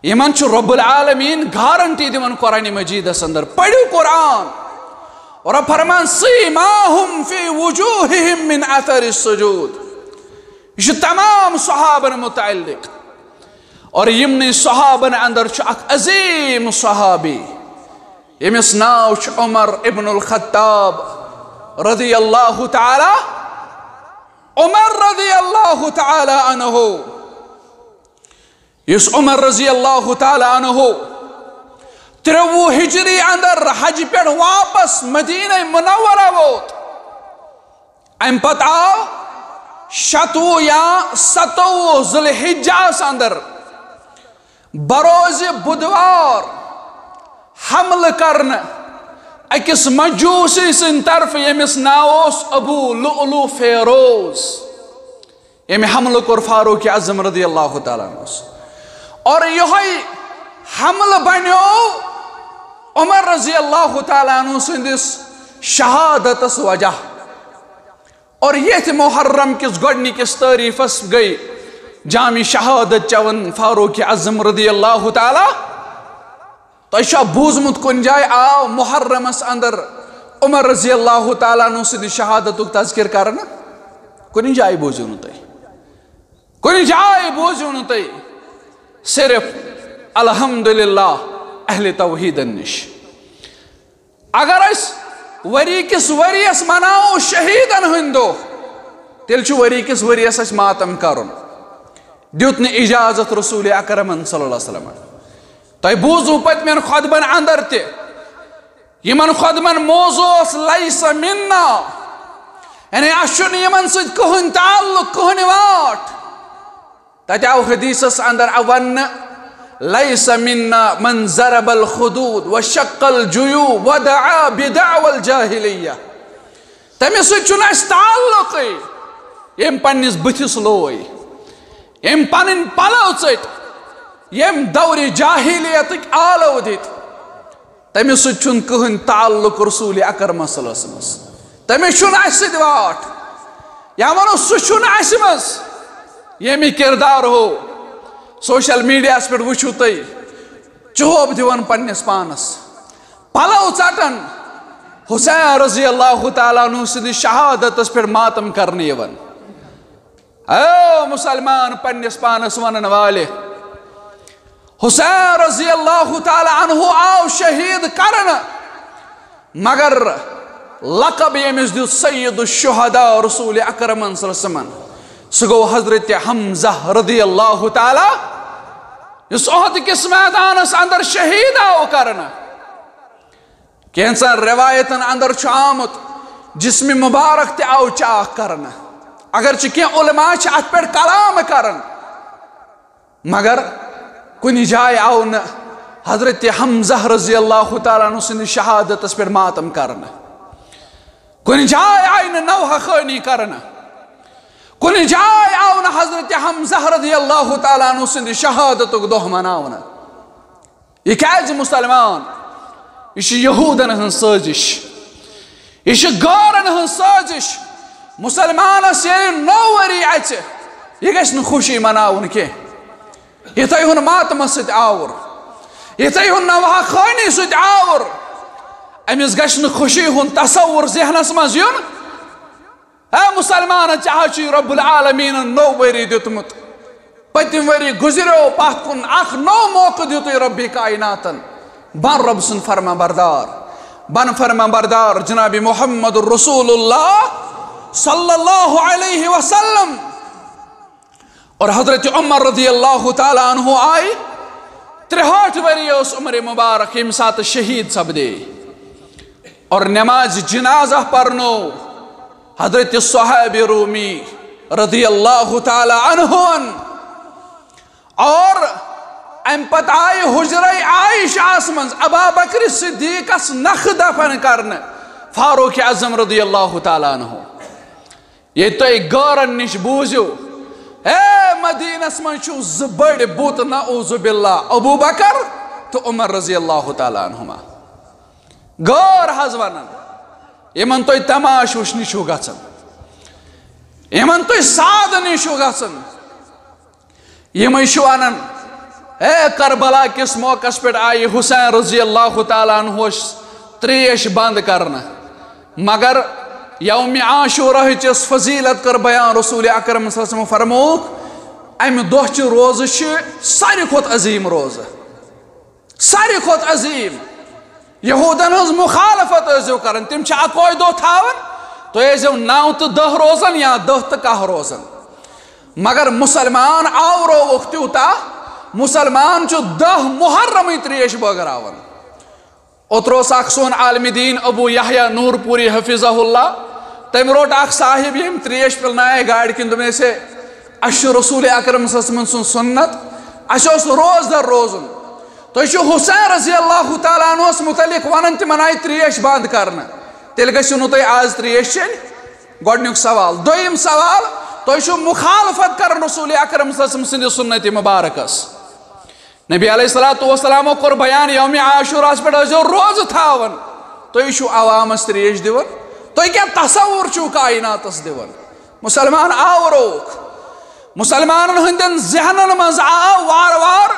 یِمن چھُ رب العالمین گارنٹی دِوان قرآن مجیدس اندر، پٔرِو قرآن۔ اور فرمان، سیماہم فی وجوہہم من اثر السجود۔ یہِ چھُ تمام صحابن متعلق۔ اور یِمنٕے صحابن اندر چھُ اکھ عظیم صحابی، ییٚمِس ناو چھُ عمر ابن الخطاب رضی اللہ تعالیٰ، عمر رضی اللہ تعالیٰ عنہ۔ یُس عمر رضی اللہ تعالیٰ عنہ ترٛوُہ ہجری اندر حج پٮ۪ٹھ واپس مدینہ منورہ ووت، امہِ پتہٕ آو شتوُہ یا ستوُہ ذوالحجس اندر بروز بدوار حملہٕ کرنہٕ أکِس مجوسی سٕنٛدِ طرفہٕ، ییٚمِس ناو اوس ابو لؤلؤ فیروز، ییٚمہِ حملہٕ کوٚر فاروق اعظم رضی اللہ تعالیٰ عنہس۔ اور یِہوٚے حملہٕ بنیو عمر رضی اللہ تعالیٰ عنہ سٕنٛدِس شہادتس وجہ۔ اور ییٚتھۍ محرم کِس گۄڈنِکِس تٲریٖفس گٔے جامِ شہادت چٮ۪وان فاروق اعظم رضی اللہ تعالیٰ۔ تۄہہِ چھا بوٗزمُت کُنہِ جایہِ آو محرمس اندر عمر رضی اللہ تعالیٰ عنہ سٕنٛدِ شہادتُک تذکر کرنہٕ؟ کُنہِ جایہِ بوٗزِو نہٕ تُہۍ، کُنہِ جایہِ بوٗزِو نہٕ تُہۍ، صرف الحمدللہ اہل توحیدن نِش۔ اگر أسۍ ؤری کِس ؤریَس مناوو شہیدن ہٕنٛدۍ دۄہ، تیٚلہِ چھُ ؤری کِس ؤریَس اَسہِ ماتم کرُن۔ دیُت نہٕ اجازت رسول اکرمن صلی اللہ علیہ وسلمن۔ تۄہہِ بوٗزوٕ پٔتمٮ۪ن خطبن اندر تہِ، یِمن خطبن موضوع اوس لیس منا، یعنی اَسہِ چھُنہٕ یِمن سۭتۍ کٕہٕنۍ تعلق، کٕہٕنۍ واٹھ۔ تتہِ آو حدیثس اندر وننہٕ، ليس منا من ضرب الخدود وشق الجيوب ودعا بدعوى الجاهلية۔ تٔمِس سۭتۍ چھُنہٕ اَسہِ تعلقٕے، ییٚمۍ پننِس بٕتھِس لوے، ییٚمۍ پنٕنۍ پلو ژٔٹۍ، ییٚمۍ دورِ جاہلیتٕکۍ آلو دِتۍ۔ تٔمِس سۭتۍ چھُنہٕ کٕہٕنۍ تعلق رسول اکرمس صلی اللہ علیہ وسلمس۔ تٔمِس چھُنہٕ اَسہِ سۭتۍ واٹھ، یا وَنو سُہ چھُنہٕ اَسہِ منٛز۔ ییٚمہِ کردار ہو سوشل میڈیاہَس پٮ۪ٹھ وٕچھِو تُہۍ، چوب دِوان پننِس پانس، پلو ژٹان، حسین رضی اللہ تعالیٰ عنہ سٕنٛدِ شہادتس پٮ۪ٹھ ماتم کرنہٕ یِوان۔ اے مسلمان پننِس پانس ونن والہِ، حسین رضی اللہ تعالیٰ عنہ آو شہید کرنہٕ، مگر لقب ییٚمِس دیُت سید الشہداء رسول اکرمن صلی اللہ علیہ وسلمن، سُہ گوٚو حضرت حمزہ رضی اللہ تعالیٰ، یُس احد کِس میدانس اندر شہید آو کرنہٕ۔ کینٛژن روایتن اندر چھُ آمُت، جسم مبارک تہِ آو چاک کرنہٕ۔ اگرچہِ کینٛہہ علماء چھِ اتھ پٮ۪ٹھ کلام کران، مگر کُنہِ جایہِ آو نہٕ حضرت حمزہ رضی اللہ تعالیٰ عنہ سٕنٛدِ شہادتس پٮ۪ٹھ ماتم کرنہٕ۔ کُنہِ جایہِ آیہِ نہٕ نوحہ خوٲنی کرنہٕ۔ کُنہِ جایہِ آو نہٕ حضرت حمزہ رضی اللہ تعالیٰ عنہ سٕنٛدِ شہادتُک دۄہ مناونہٕ۔ یہِ کیازِ مسلمان؟ یہِ چھِ یہودن ہٕنٛز سٲزش، یہِ چھِ غٲرن ہٕنٛز سٲزش۔ مسلمانس ییٚلہِ نوٚو ؤری اژِ، یہِ گژھِ نہٕ خوشی مناوُن کینٛہہ۔ یِتھے ہُن ماتمس سۭتۍ آوُر، یِتھے ہُن نوحہ خوٲنی سۭتۍ آوُر، أمِس گژھِ نہٕ خوشی ہُنٛد تصور ذہنس منٛز یُن۔ اے مسلمان، ژےٚ حظ چھُے رب العالمیٖنن نوٚو ؤری دیُتمُت۔ پٔتِم ؤری گُزریو پتھ کُن، اکھ نوٚو موقعہٕ دیُتُے ربِ کائناتن۔ بن رب سُنٛد فرما بردار، بن فرما بردار جناب محمد رسول اللہ صلی اللہ علیہ وسلم۔ اور حضرت عمر رضی اللہ تعالیٰ عنہ آیہِ، ترٛہٲٹھ ؤری اوس عمر مبارک ییٚمہِ ساتہٕ شہید سپدے۔ اور نماز جنازہ پرنو حضرت صہیب رومی رضی اللہ تعالیٰ عنہ۔ اور امہِ پتہٕ آیہِ حجرہ عائشہ منٛز ابا بکر صدیقس نخ دفن کرنہٕ فاروق اعظم رضی اللہ تعالیٰ عنہ۔ ییٚتہِ تُہۍ غٲرن نِش بوٗزِو، ہے مدینس منٛز چھِو زٕ بٔڑۍ بُت، نعوذ باللہ، ابو بکر تہٕ عمر رضی اللہ تعالیٰ عنہما۔ غٲر حظ ونان، یِمن تُہۍ تماش وٕچھنہِ چھِو گژھان، یِمن تُہۍ سادنہِ چھِو گژھان، یِمے چھِ ونان، ہے کربلا کِس موقعس پٮ۪ٹھ آیہِ حسین رضی اللہ تعالیٰ عنہس تریش بند کرنہٕ، مگر یوم عاشورہ چس فضیلت کٔر بیان رسول اکرم صلی اللہ علیہ وسلم، فرمووُکھ، امہِ دۄہ چہِ روزٕ چھِ ساروی کھۄتہٕ عظیٖم روزٕ۔ ساروی کھۄتہٕ عظیٖم۔ یہودن ہٕنٛز مخالفت ٲسۍزیو کران، تِم چھِ اکوے دۄہ تھاوان، تُہۍ ٲسۍزیو نو تہٕ دہ روزان یا دہ تہٕ کاہ روزان۔ مگر مسلمان آورووُکھ تیوٗتاہ، مسلمان چھُ دہ محرمٕے تریش بٲگراوان۔ اوترٕ اوس اکھ سون عالمِ دیٖن ابو یحییٰ نور پوری حفظہ اللہ، تٔمۍ روٚٹ اکھ صاحب، ییٚمۍ تریش پِلنایے گاڑِ کِنۍ، دوٚپنَس، ہے، اَسہِ چھُ رسول اکرم صلی اللہ علیہ وسلم سُنٛد سُنت، اَسہِ اوس روزدر روزُن۔ تُہۍ چھِو حسین رضی اللہ تعالیٰ عنہس متعلق وَنان، تِمن آیہِ تریش بنٛد کرنہٕ، تیٚلہِ گٔژھِو نہٕ تُہۍ آز تریش چیٚنۍ۔ گۄڈٕنیُک سوال۔ دوٚیِم سوال، تُہۍ چھِو مخالفت کران رسول اکرم صلی اللہ علیہ وسلم سٕنٛدِ سُنتِ مبارکس۔ نبی علیہ الصلوۃ والسلامو کوٚر بیان، یومِ عاشوراہس پٮ۪ٹھ ٲسۍزیو روزٕ تھاوان، تُہۍ چھِو عوامس تریش دِوان، تُہۍ کیٛاہ تصور چھِو کائناتس دِوان؟ مسلمان آورووُکھ۔ مسلمانن ہٕنٛدٮ۪ن ذہنن منٛز آو وارٕ وارٕ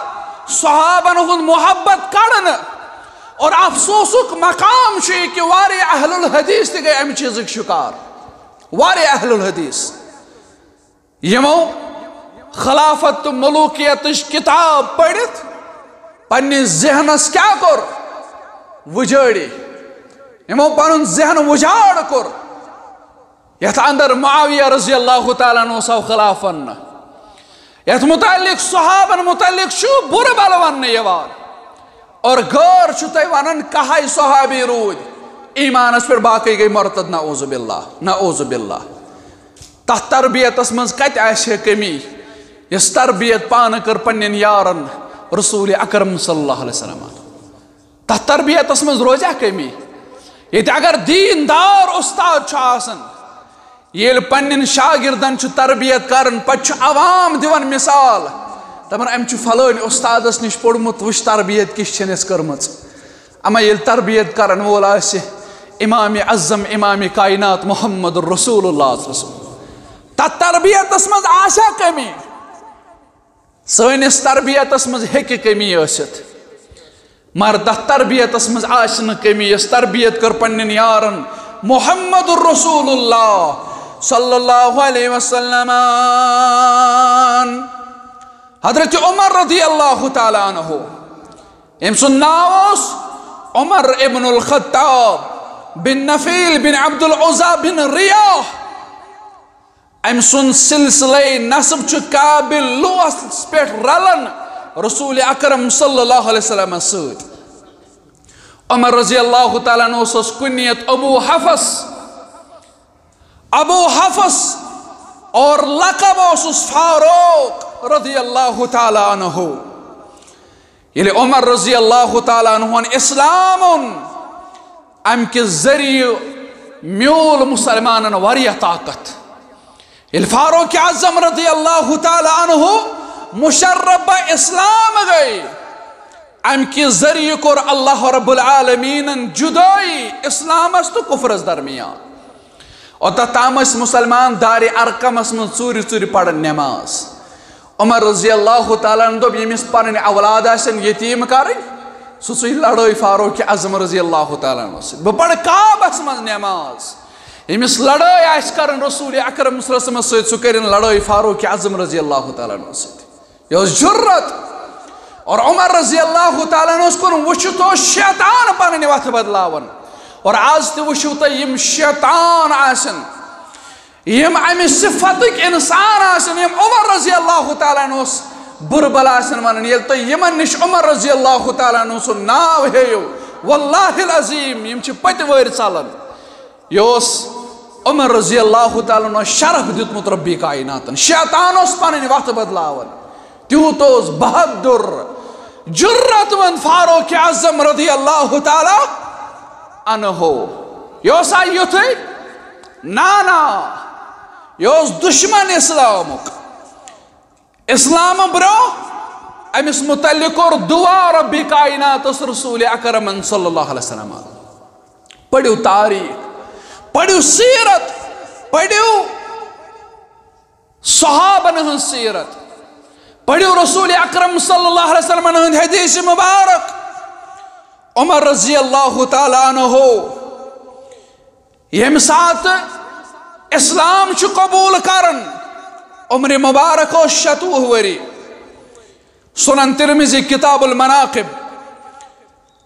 صحابن ہُنٛد محبت کڑنہٕ۔ اور افسوسُک مقام چھُ یہِ کہِ واریاہ اہل الحدیث تہِ گٔے امہِ چیٖزٕکۍ شکار۔ واریاہ اہل الحدیث یِمو خلافت تہٕ ملوکیتٕچ کتاب پٔرِتھ پننِس ذہنس کیٛاہ کوٚر؟ وُجٲڑی۔ یِمو پنُن ذہن وُجاڑ کوٚر۔ یتھ اندر معاویہ رضی اللہ تعالیٰ عنہ اوس آو خلاف وننہٕ، یتھ متعلق صحابن متعلق چھُ بُرٕ بلہٕ وننہٕ یِوان۔ اور غٲر چھُ تۄہہِ ونان، کہے صحابی روٗدۍ ایمانس پٮ۪ٹھ، باقٕے گٔے مرتد، نعوذ باللہ، نعوذ باللہ۔ تتھ تربیتس منٛز کتہِ آسہِ ہے کمی، یۄس تربیت پانہٕ کٔر پننٮ۪ن یارن، رسول اکرم صلی اللہ علیہ وسلم۔ تتھ تربیتس منٛز روزیا کمی؟ ییٚتہِ اگر دیندار استاد چھُ آسان، ییٚلہِ پننٮ۪ن شاگردن چھُ تربیت کران، پتہٕ چھُ عوام دِوان مثال، دپان، أمۍ چھُ فلٲنۍ استادس نِش پوٚرمُت، وٕچھ تربیت کِژھ چھَنہٕ أسۍ کٔرمٕژ۔ اما ییٚلہِ تربیت کرن وول آسہِ امام اعظم، امام کائنات محمد رسول اللہ صلی اللہ علیہ وسلم، تتھ تربیتس منٛز آسیا کمی؟ سٲنِس تربیتس منٛز ہیٚکہِ کمی ٲسِتھ، مگر تتھ تربیتس منٛز آسہِ نہٕ کمی، یۄس تربیت کٔر پننٮ۪ن یارن محمد رسول اللہ صلی اللہ علیہ وسلم۔ حضرت عمر رضی اللہ تعالیٰ عنہ، أمۍ سُنٛد ناو اوس عمر ابن الخطاب بن نفیل بن عبد العزی بن ریاح۔ أمۍ سُنٛد سلسلے نسب چھُ کعب لوس پٮ۪ٹھ رلان رسول اکرم صلی اللہ علیہ وسلم سۭتۍ۔ عمر رضی اللہ تعالیٰ عنہ اوس کنیت ابو حفص، ابو حفص، اور لقب اوسُس فاروق رضی اللہ تعالیٰ عنہ۔ ییٚلہِ عمر رضی اللہ تعالیٰ عنہ اسلام اوٚن، امہِ کہِ ذٔریعہٕ میوٗل مسلمانن واریاہ طاقت۔ ییٚلہِ فاروق اعظم رضی اللہ تعالیٰ عنہ مشرف بہ اسلام گٔے، امہِ کہِ ذٔریعہٕ کوٚر اللہ رب العالمینن جدٲیی اسلامس تہٕ کفرس درمیان۔ اوٚتتھ تام ٲسۍ مسلمان دارِ ارقمس منٛز ژوٗرِ ژوٗرِ پران نماز۔ عمر رضی اللہ تعالیٰ عنہ دوٚپ، ییٚمِس پنٕنۍ اولاد آسن یتیٖم کرٕنۍ، سُہ ژٕے لڑٲے فاروق اعظم رضی اللہ تعالیٰ عنہ سۭتۍ۔ بہٕ پرٕ کعبس منٛز نماز۔ ییٚمِس لڑٲے آسہِ کرٕنۍ رسول اکرم صلی اللہ علیہ وسلمس سۭتۍ، سُہ کٔرِن لڑٲے فاروق اعظم رضی اللہ تعالیٰ عنہ سۭتۍ۔ یہِ اوس جرت۔ اور عمر رضی اللہ تعالیٰ عنہ اوس کُن وٕچھِتھ اوس شیطان پنٕنۍ وتھ بدلاوان۔ اور آز تہِ وٕچھِو تُہۍ، یِم شیطان آسن، یِم امہِ صفتٕکۍ انسان آسن، یِم عمر رضی اللہ تعالیٰ عنہ اوس بُرٕ بلا آسن ونان، ییٚلہِ تُہۍ یِمن نِش عمر رضی اللہ تعالیٰ عنہ سُنٛد ناو ہیٚیِو، واللہ العظیم، یِم چھِ پٔتۍ وٲرۍ ژلان۔ یہِ اوس عمر رضی اللہ تعالیٰ عنہ شرف دیُتمُت ربی کائناتن۔ شیطان اوس پنٕنۍ وتھ بدلاوان۔ تیوٗت اوس بہادر، جرت مند فاروق اعظم رضی اللہ تعالیٰ عنہ۔ یہِ اوسا یُتھُے؟ نہ، نہ۔ یہِ اوس دشمن اسلامُک۔ اسلام برونٛہہ أمِس متعلق کوٚر دعا ربِ کائناتس رسول اکرمن صلی اللہ علیہ وسلم۔ پٔرِو تاریخ، پٔرِو سیرت، پٔرِو صحابن ہٕنٛز سیرت، پٔرِو رسول اکرم صلی اللہ علیہ وسلمن ہٕنٛدۍ حدیث مبارک۔ عمر رضی اللہ تعالیٰ عنہ ییٚمہِ ساتہٕ اسلام چھُ قبول کران، عمر مبارک اوس شتوُہ ؤری۔ سنن ترمذی کتاب المناقب،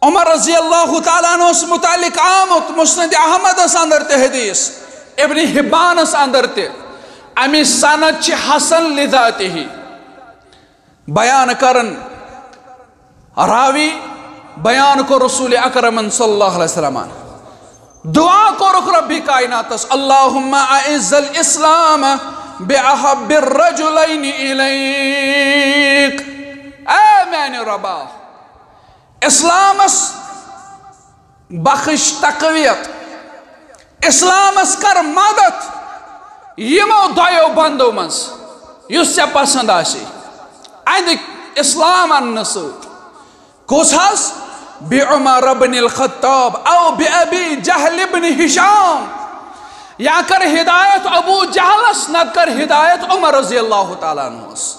عمر رضی اللہ تعالیٰ عنہ اوس متعلق آمُت مسند احمدس اندر تہِ حدیث، ابن حبانس اندر تہِ۔ امی سند چھِ حسن لذاتہ۔ بیان کرن راوی، بیان کوٚر رسول اکرمن صلی اللہ علیہ وسلمن۔ دعا کوٚرُکھ ربِ کائناتس، اللہم اعز الاسلام باحب الرجلین الیک۔ اے میانہِ ربا، اسلامس بخش تقویت، اسلامس کر مدد یِمو دۄیو بندو منٛز یُس ژےٚ پسند آسہِ۔ اَنہِ اسلام اننہٕ سۭتۍ۔ کُس حظ؟ بعمر بن الخطاب او بأبی جہل بن ہشام۔ یا کر ہدایت ابو جہلس، نہ کر ہدایت عمر رضی اللہ تعالیٰ عنہس۔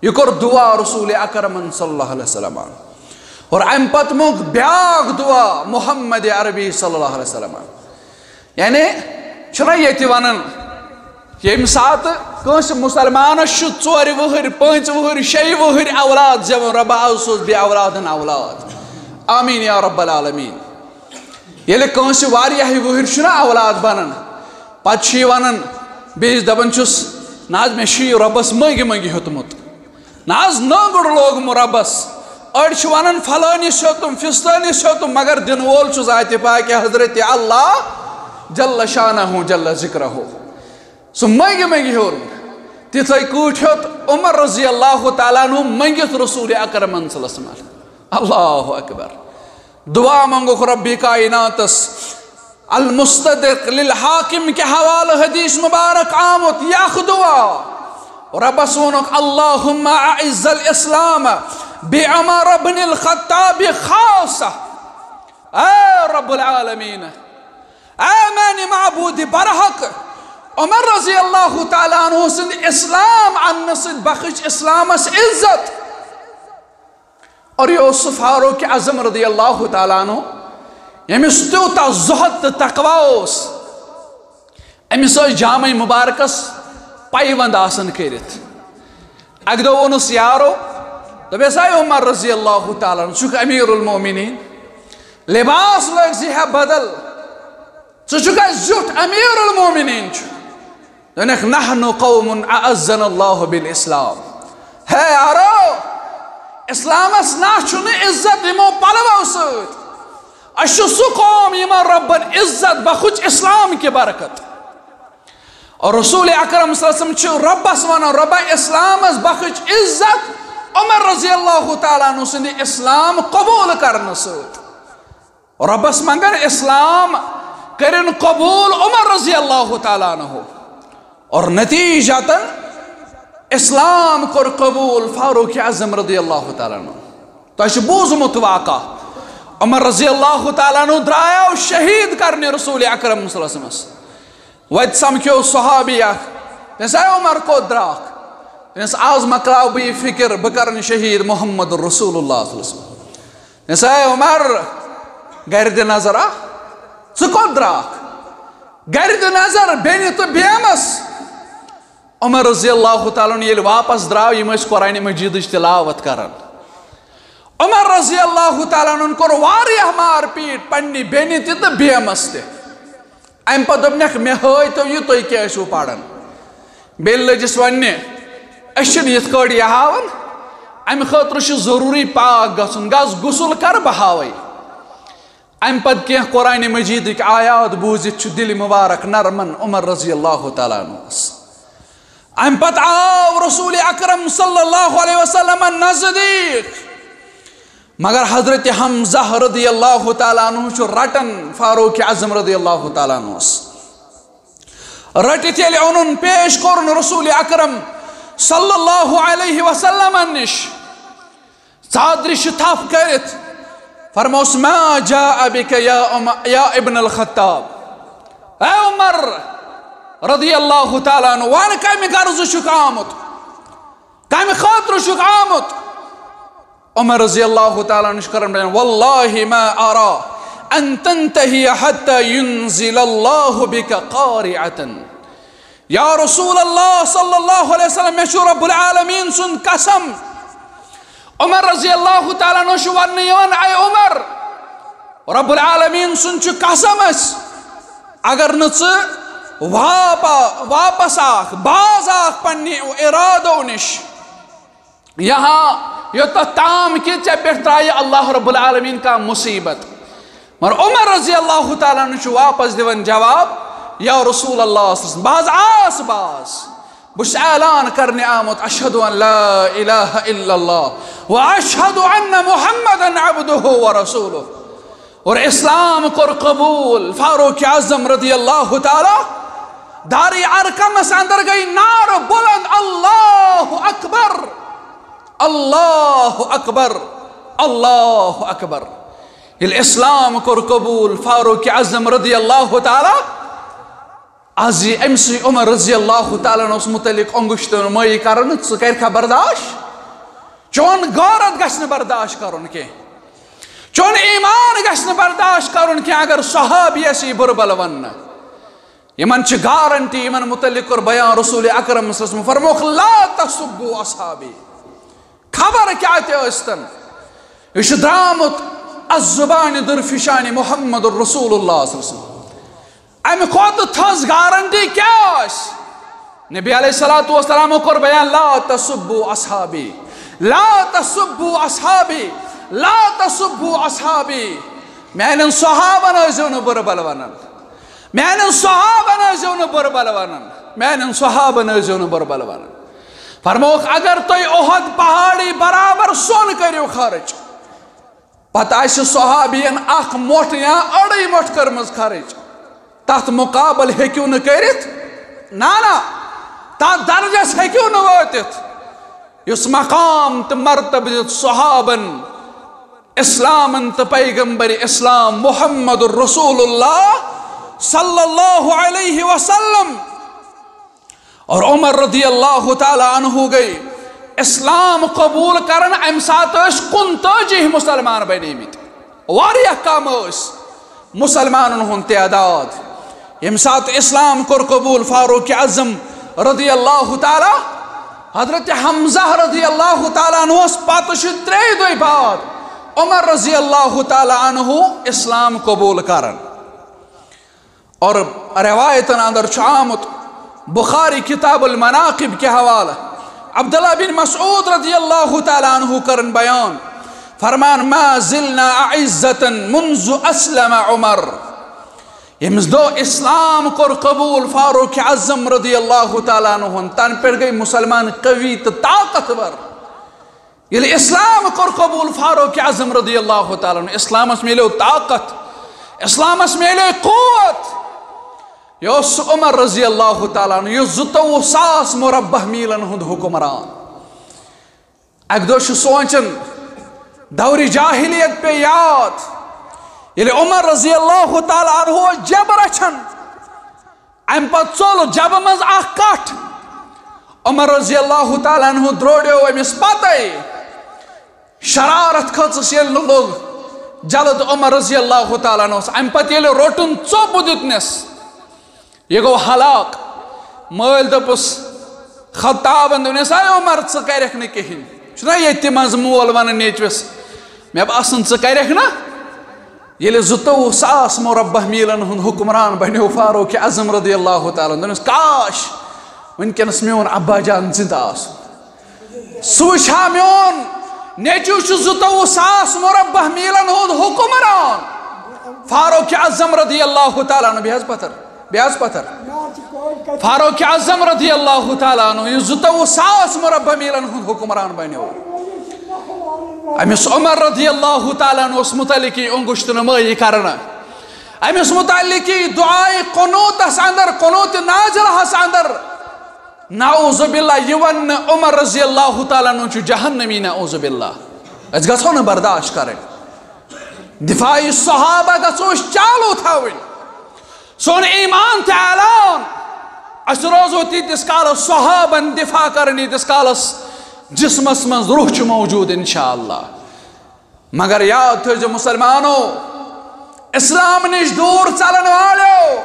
یہِ کوٚر دعا رسول اکرمن صلی اللہ علیہ وسلم۔ اور امہِ پتہٕ موٚگ بیاکھ دعا محمد عربی صلی اللہ علیہ وسلم۔ یعنی چھُنہ ییٚتہِ ونان، ییٚمہِ ساتہٕ کٲنٛسہِ مسلمانس چھُ ژورِ وٕہٕرۍ، پانٛژِ وٕہٕرۍ، شیٚیہِ وٕہٕرۍ اولاد زٮ۪وان، ربا آو سوز بے اولادن اولاد۔ آمین یا رب العالمین۔ ییٚلہِ کٲنٛسہِ واریاہہِ وٕہٕرۍ چھُنہ اولاد بنان، پتہٕ چھُ یہِ ونان بیٚیِس، دپان چھُس، نہ حظ، مےٚ چھُ یہِ رۄبس مٔنگۍ مٔنگۍ ہیوٚتمُت۔ نہ حظ، نٲنٛگُر لوگُم رۄبس۔ أڑۍ چھِ ونان فلٲنِس ہیوٚتُم، فستٲنِس ہیوٚتُم، مگر دِنہٕ وول چھُ ذاتِ پاکہِ حضرت اللہ جل شانہ جل ذکرہ۔ سُہ مٔنگۍ مٔنگۍ ہیوٚر۔ تِتھے کٲٹھۍ ہیوٚت عمر رضی اللہ تعالیٰ عنہ منٛگِتھ رسول اکرمن صلی اللہ علیہ وسلم۔ اللہ اکبر۔ دعا منٛگُکھ ربِ کائناتس، المصدق للحاکم کہِ حوالہٕ حدیث مبارک آمُت، یہِ اکھ دعا۔ رۄبس ووٚنُکھ، اللہم اعز الاسلام بعمر بن الخطاب خاصہ۔ اے رب العالمین، اے میانہِ معبود برحق، عمر رضی اللہ تعالیٰ عنہ سٕنٛدِ اسلام اننہٕ سۭتۍ بخش اسلامس عزت۔ اور یہِ اوس سُہ فاروق اعظم رضی اللہ تعالیٰ عنہ، ییٚمِس تیوٗتاہ زُہد تہٕ تقویٰ اوس۔ أمِس ٲسۍ جامع مبارکس پیوند آسان کٔرِتھ۔ اکہِ دۄہ ووٚنُس یارو، دوٚپُس، اے عمر رضی اللہ تعالیٰ عنہ، ژٕ چھُکھ امیر المومنین، لباس لٲگۍ زِ ہے بدل، ژٕ چھُکھ اَسہِ زیُٹھ، امیر المومنین چھُ۔ دوٚپنکھ، نحن قوم اعزنا اللہ بالاسلام۔ ہے یارو، اسلامس نہ چھُنہٕ عزت یِمو پلوو سۭتۍ۔ أسۍ چھِ سُہ قوم یِمن رۄبن عزت بخش اسلام کہِ برکت۔ اور رسول اکرم صلی اللہ علیہ وسلم چھُ رۄبس ونان، رۄبا، اسلامس بخش عزت عمر رضی اللہ تعالیٰ عنہ سٕنٛدِ اسلام قبول کرنہٕ سۭتۍ۔ رۄبس منٛگن اسلام کٔرِن قبول عمر رضی اللہ تعالیٰ عنہ۔ اور نتیجتاً اسلام کوٚر قبول فاروق اعظم رضی اللہ تعالیٰ عنہ۔ تۄہہِ چھُ بوٗزمُت واقعہ، عمر رضی اللہ تعالیٰ عنہ درٛایو شہیٖد کرنہِ رسول اکرم صلی اللہ علیہ وسلمس۔ وتہِ سمکھیو صحابی اکھ، تٔمِس، اے عمر، کوٚت درٛاکھ؟ تٔمِس، از مۄکلاو بہٕ یہِ فکر، بہٕ کرن شہیٖد محمد رسول اللہ صلی اللہ علیہ وسلم۔ تٔمِس، اے عمر، گرِ دِ نظر اکھ، ژٕ کوٚت درٛاکھ؟ گرِ دِ نظر، بیٚنہِ تہٕ بیمس۔ عمر رضی اللہ تعالیٰ عنہ ییٚلہِ واپس درٛاو، یِم ٲسۍ قرآن مجیدٕچ تلاوت کران۔ عمر رضی اللہ تعالیٰ عنہن کوٚر واریاہ مار پیٖٹ پننہِ بیٚنہِ تہِ تہٕ بیمس تہِ۔ امہِ پتہٕ دوٚپنکھ، مےٚ ہٲوۍ تو یہِ، تُہۍ کیٛاہ ٲسِو پران؟ بیٚیہِ لٔجِس وننہِ، أسۍ چھِنہٕ یِتھ کٲٹھۍ یہِ ہاوان، امہِ خٲطرٕ چھُ ضروٗری پاک گژھُن، گژھ غسل کر، بہٕ ہاوے۔ امہِ پتہٕ کینٛہہ قرآن مجیدٕکۍ آیات بوٗزِتھ چھُ دِلہِ مبارک نرمان عمر رضی اللہ تعالیٰ عنہس۔ امہِ پتہٕ آو رسول اکرم صلی اللہ علیہ وسلم نزدیٖک، مگر حضرت حمزہ رضی اللہ تعالیٰ عنہ چھُ رٹان فاروق اعظم رضی اللہ تعالیٰ عنہس۔ رٹِتھ ییٚلہِ اوٚنُن، پیش کوٚرُن رسول اکرم صلی اللہ علیہ وسلمن نِش، ژادرِ چھِ تھپھ کٔرِتھ فرموس، ما جاء بک یا عم-، یا ابن الخطاب۔ اے عمر رضی اللہ تعالیٰ عنہ، وَن کمہِ غرضہٕ چھُکھ آمُت؟ کمہِ خٲطرٕ چھُکھ آمُت؟ عمر رضی اللہ تعالیٰ عنہ چھُ کران بیان، واللہ ما ارا ان تنتہی حتی ینزل اللہ بک قارعة۔ یا رسول اللہ صلی اللہ علیہ وسلم، مےٚ چھُ رب العالمین سُنٛد قسم۔ عمر رضی اللہ تعالیٰ عنہ چھُ وننہٕ یِوان، اے عمر، رب العالمین سُنٛد چھُ قسم اَسہِ، اگر نہٕ ژٕ واپا-، واپس آکھ، باز آکھ پننہِ ارادو نِش، یہاں یوٚتتھ تام کہِ ژےٚ پٮ۪ٹھ ترایہِ اللہ رب العالمین کانٛہہ مصیبت۔ مگر عمر رضی اللہ تعالیٰ عنہ چھُ واپس دِوان جواب، یا رسول اللہ صلی اللہ علیہ وسلم، بہٕ حظ آس باز، بہٕ چھُس اعلان کرنہِ آمُت، اشہد ان لا الہ الا اللہ و اشہد ان محمدا عبدہ و رسولہ۔ اور اسلام کوٚر قبول فاروق اعظم رضی اللہ تعالیٰ۔ دارِ ارقمس اندر گٔے نعرٕ بلند، اللہ اکبر، اللہ اکبر، اللہ اکبر۔ ییٚلہِ اسلام کوٚر قبول فاروق اعظم رضی اللہ تعالیٰ، از یہِ أمۍ سٕے عمر رضی اللہ تعالیٰ عنہس متعلق انگشتن مٲیی کرن، ژٕ کرکھا برداشت؟ چون غیرت گژھِ نہٕ برداشت کرُن کینٛہہ، چون ایمان گژھِ نہٕ برداشت کرُن کینٛہہ اگر صحابیس یی بُرٕ بلہٕ وننہٕ۔ یِمن چھِ گارنٹی، یِمن متعلق کوٚر بیان رسول اکرم صلی اللہ علیہ وسلم، فرموکھ، لا تسبوا اصحابی۔ خبر کیٛاہ تہِ ٲسۍتن، یہِ چھُ درٛامُت از زبانِ درفشانِ محمد رسول اللہ صلی اللہ علیہ وسلم۔ امہِ کھۄتہٕ تھٔز گارنٹی کیٛاہ آسہِ؟ نبی علیہ الصلوۃ والسلامو کوٚر بیان، لا تسبوا اصحابی، لا تسبوا اصحابی، لا تسبوا اصحابی۔ میانٮ۪ن صحابن ٲسۍزیو نہٕ بُرٕ بلہٕ ونان، میانٮ۪ن صحابن ٲسۍزیو نہٕ بُرٕ بلہٕ ونان، میانٮ۪ن صحابن ٲسۍزیو نہٕ بُرٕ بلہٕ ونان۔ فرمووُکھ، اگر تُہۍ احد پہاڑی برابر سۄن کٔرِو خرٕچ، پتہٕ آسہِ صحابین اکھ مۄٹھ یا أڑٕے مۄٹھ کٔرمٕژ خرٕچ، تتھ مقابل ہیٚکِو نہٕ کٔرِتھ۔ نہ، نہ، تتھ درجس ہیٚکِو نہٕ وٲتِتھ، یُس مقام تہٕ مرتبہٕ دیُت صحابن اسلامن تہٕ پیغمبر اسلام محمد رسول اللہ صلی اللہ علیہ وسلم۔ اور عمر رضی اللہ تعالیٰ عنہ گٔے اسلام قبول کرن، امہِ ساتہٕ ٲسۍ کُنتٲجی مسلمان بنیمٕتۍ، واریاہ کم ٲسۍ مسلمانن ہُنٛد تعداد۔ ییٚمہِ ساتہٕ اسلام کوٚر قبول فاروق اعظم رضی اللہ تعالیٰ، حضرت حمزہ رضی اللہ تعالیٰ عنہس پتہٕ چھِ ترٛیٚیہِ دۄہہِ بعد عمر رضی اللہ تعالیٰ عنہ اسلام قبول کران۔ اور روایتن اندر چھُ آمُت بخاری کتاب المناقب کے حوالہ، عبداللہ بن مسعود رضی اللہ تعالیٰ عنہ کرن بیان، فرمان، ما زلنا اعزة منذ اسلم عمر۔ ییٚمِس دۄہ اسلام کوٚر قبول فاروق اعظم رضی اللہ تعالیٰ عنہ، تن پٮ۪ٹھ گٔے مسلمان قوی تہٕ طاقتور۔ ییٚلہِ اسلام کوٚر قبول فاروق اعظم رضی اللہ تعالیٰ عنہ، اسلامس میلیو طاقت، اسلامس میلیو قوت۔ یہِ اوس سُہ عمر رضی اللہ تعالیٰ عنہ، یُس زٕتووُہ ساس مربع میلن ہُنٛد حکمران۔ اکہِ دۄہ چھُ سونٛچان، دورِ جاہلیت پے یاد، ییٚلہِ عمر رضی اللہ تعالیٰ عنہ اوس جبہٕ رچھان، امہِ پتہٕ ژوٚل جبہٕ منٛز اکھ کٹھ۔ عمر رضی اللہ تعالیٰ عنہ درٛوڈیو أمِس پتے۔ شرارت کھٔژٕس ییٚلہِ نہٕ لوٚگ جلد عمر رضی اللہ تعالیٰ عنہس۔ امہِ پتہٕ ییٚلہِ روٚٹُن ژوٚپ دیُتنس، یہِ گوٚو ہلاک۔ مٲلۍ دوٚپُس، خطابن دوٚپنس، اے عمر، ژٕ کرکھ نہٕ کِہینۍ۔ چھُنہ ییٚتہِ تہِ منٛزٕ مول ونان نیٚچوِس، مےٚ باسان، ژٕ کرکھ نہ۔ ییٚلہِ زٕتووُہ ساس مربع میلن ہُنٛد حکمران بنیو فاروق اعظم رضی اللہ تعالیٰ عنہ، دوٚپنس، کاش وٕنکیٚنس میون ابا جان زندٕ آسُن۔ سُہ وٕچھِ ہا میون نیٚچو چھُ زٕتووُہ ساس مربع میلن ہُنٛد حکمران فاروق اعظم رضی اللہ تعالیٰ عنہ۔ بیٚیہِ حظ پتھر، بیٚیہِ حظ پتھر۔ فاروق اعظم رضی اللہ تعالیٰ عنہ، یُس زٕتووُہ ساس مربع میلن ہُنٛد حکمران بنیو۔ أمِس عمر رضی اللہ تعالیٰ عنہ اوس متعلق یہِ اونگُشت نمٲیی کرنہٕ۔ أمِس متعلق یہِ دعائے قنوتس اندر، قنوت نازلہس اندر، نعوذ باللہ، یہِ وننہٕ عمر رضی اللہ تعالیٰ عنہ چھُ جہنمی، نعوذ باللہ۔ أسۍ گژھو نہٕ برداشت کرٕنۍ۔ دفاعی صحابہ گژھو أسۍ چالو تھاوٕنۍ۔ سون ایمان تہِ اعلان۔ أسۍ روزو تیٖتِس کالس صحابن دفاع کران، ییٖتِس کالس جسمس منٛز روح چھُ موجود، انشاءاللہ۔ مگر یاد تھٲیزیو مسلمانو، اسلام نِش دوٗر ژلن والیو،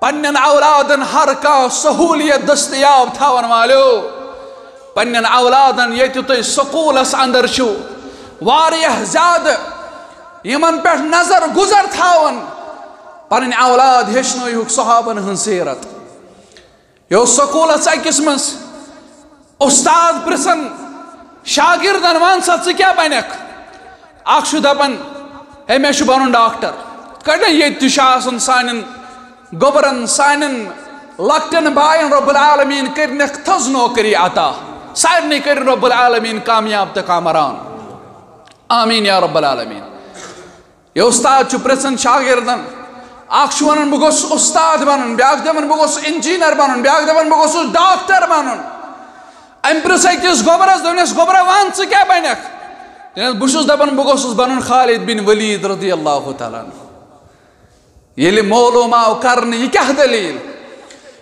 پننٮ۪ن اولادن ہر کانٛہہ سہوٗلیت دٔستیاب تھاون والیو، پننٮ۪ن اولادن ییٚتہِ تُہۍ سکوٗلس اندر چھِو واریاہ زیادٕ یِمن پٮ۪ٹھ نظر گُزر تھاوان، پنٕنۍ اولاد ہیٚچھنٲیہُکھ صحابن ہٕنٛز سیرت۔ یہِ اوس سکوٗلس أکِس منٛز اُستاد پرٛژھان شاگردن، "وَن سا، ژٕ کیٛاہ بنکھ؟" اکھ چھُ دپان، "ہے، مےٚ چھُ بنُن ڈاکٹر۔" یِتھ کٲٹھۍ ییٚتہِ تہِ چھُ آسان سانٮ۪ن گوٚبرن، سانٮ۪ن لۄکٹٮ۪ن باین رب العالمین کٔرنکھ تھٔز نوکری عطا۔ سارنٕے کٔرِن رب العالمین کامیاب تہٕ کامران۔ آمین یا رب العالمین۔ یہِ اُستاد چھُ پرٛژھان شاگردن، اکھ چھُ ونان، "بہٕ گوٚژھُس اُستاد بنُن"، بیٛاکھ دپان، "بہٕ گوٚژھُس انجینئر بنُن"، بیٛاکھ دپان، "بہٕ گوٚژھُس ڈاکٹر بنُن"۔ أمۍ پرٛژھ أکِس گوٚبرس، دوٚپنس، "گوٚبرا، ون، ژٕ کیٛاہ بنکھ؟" دوٚپنس، "بہٕ چھُس دپان، بہٕ گوٚژھُس بنُن خالد بن ولید رضی اللہ تعالیٰ عنہ۔" ییٚلہِ معلوم آو کرنہٕ، یہِ کیٛاہ دٔلیٖل؟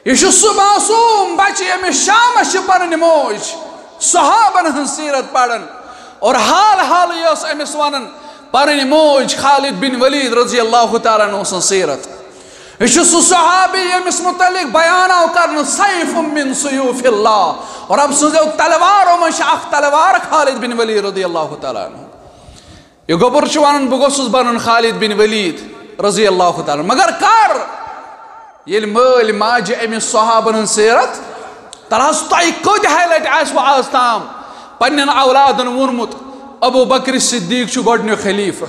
یہِ چھُ سُہ معصوم بچہٕ، ییٚمِس شامس چھِ پنٕنۍ موج صحابن ہٕنٛز سیرت پران، اور حال حالٕے ٲس أمِس ونان پنٕنۍ موج خالد بن ولید رضی اللہ تعالیٰ عنہ سٕنٛز سیرت۔ یہِ چھُ سُہ صحابی، ییٚمِس متعلق بیان آو کرنہٕ، "سیف من سیوف اللہ"، اور رب سٕنٛزیو تلوارو منٛز چھِ اکھ تلوار خالد بن ولید رضی اللہ تعالیٰ عنہ۔ یہِ گوٚبُر چھُ ونان، "بہٕ گوٚژھُس بنُن خالد بن ولید رضی اللہ تعالیٰ عنہ۔" مگر کر؟ ییٚلہِ مٲلۍ ماجہِ أمِس صحابن ہٕنٛز سیرت، تَلہٕ حظ، تۄہہِ کۭتہِ ہاے لٹہِ آسِوٕ آز تام پننٮ۪ن اولادن ووٚنمُت، ابو بکر صدیق چھُ گۄڈنیُک خلیفہٕ،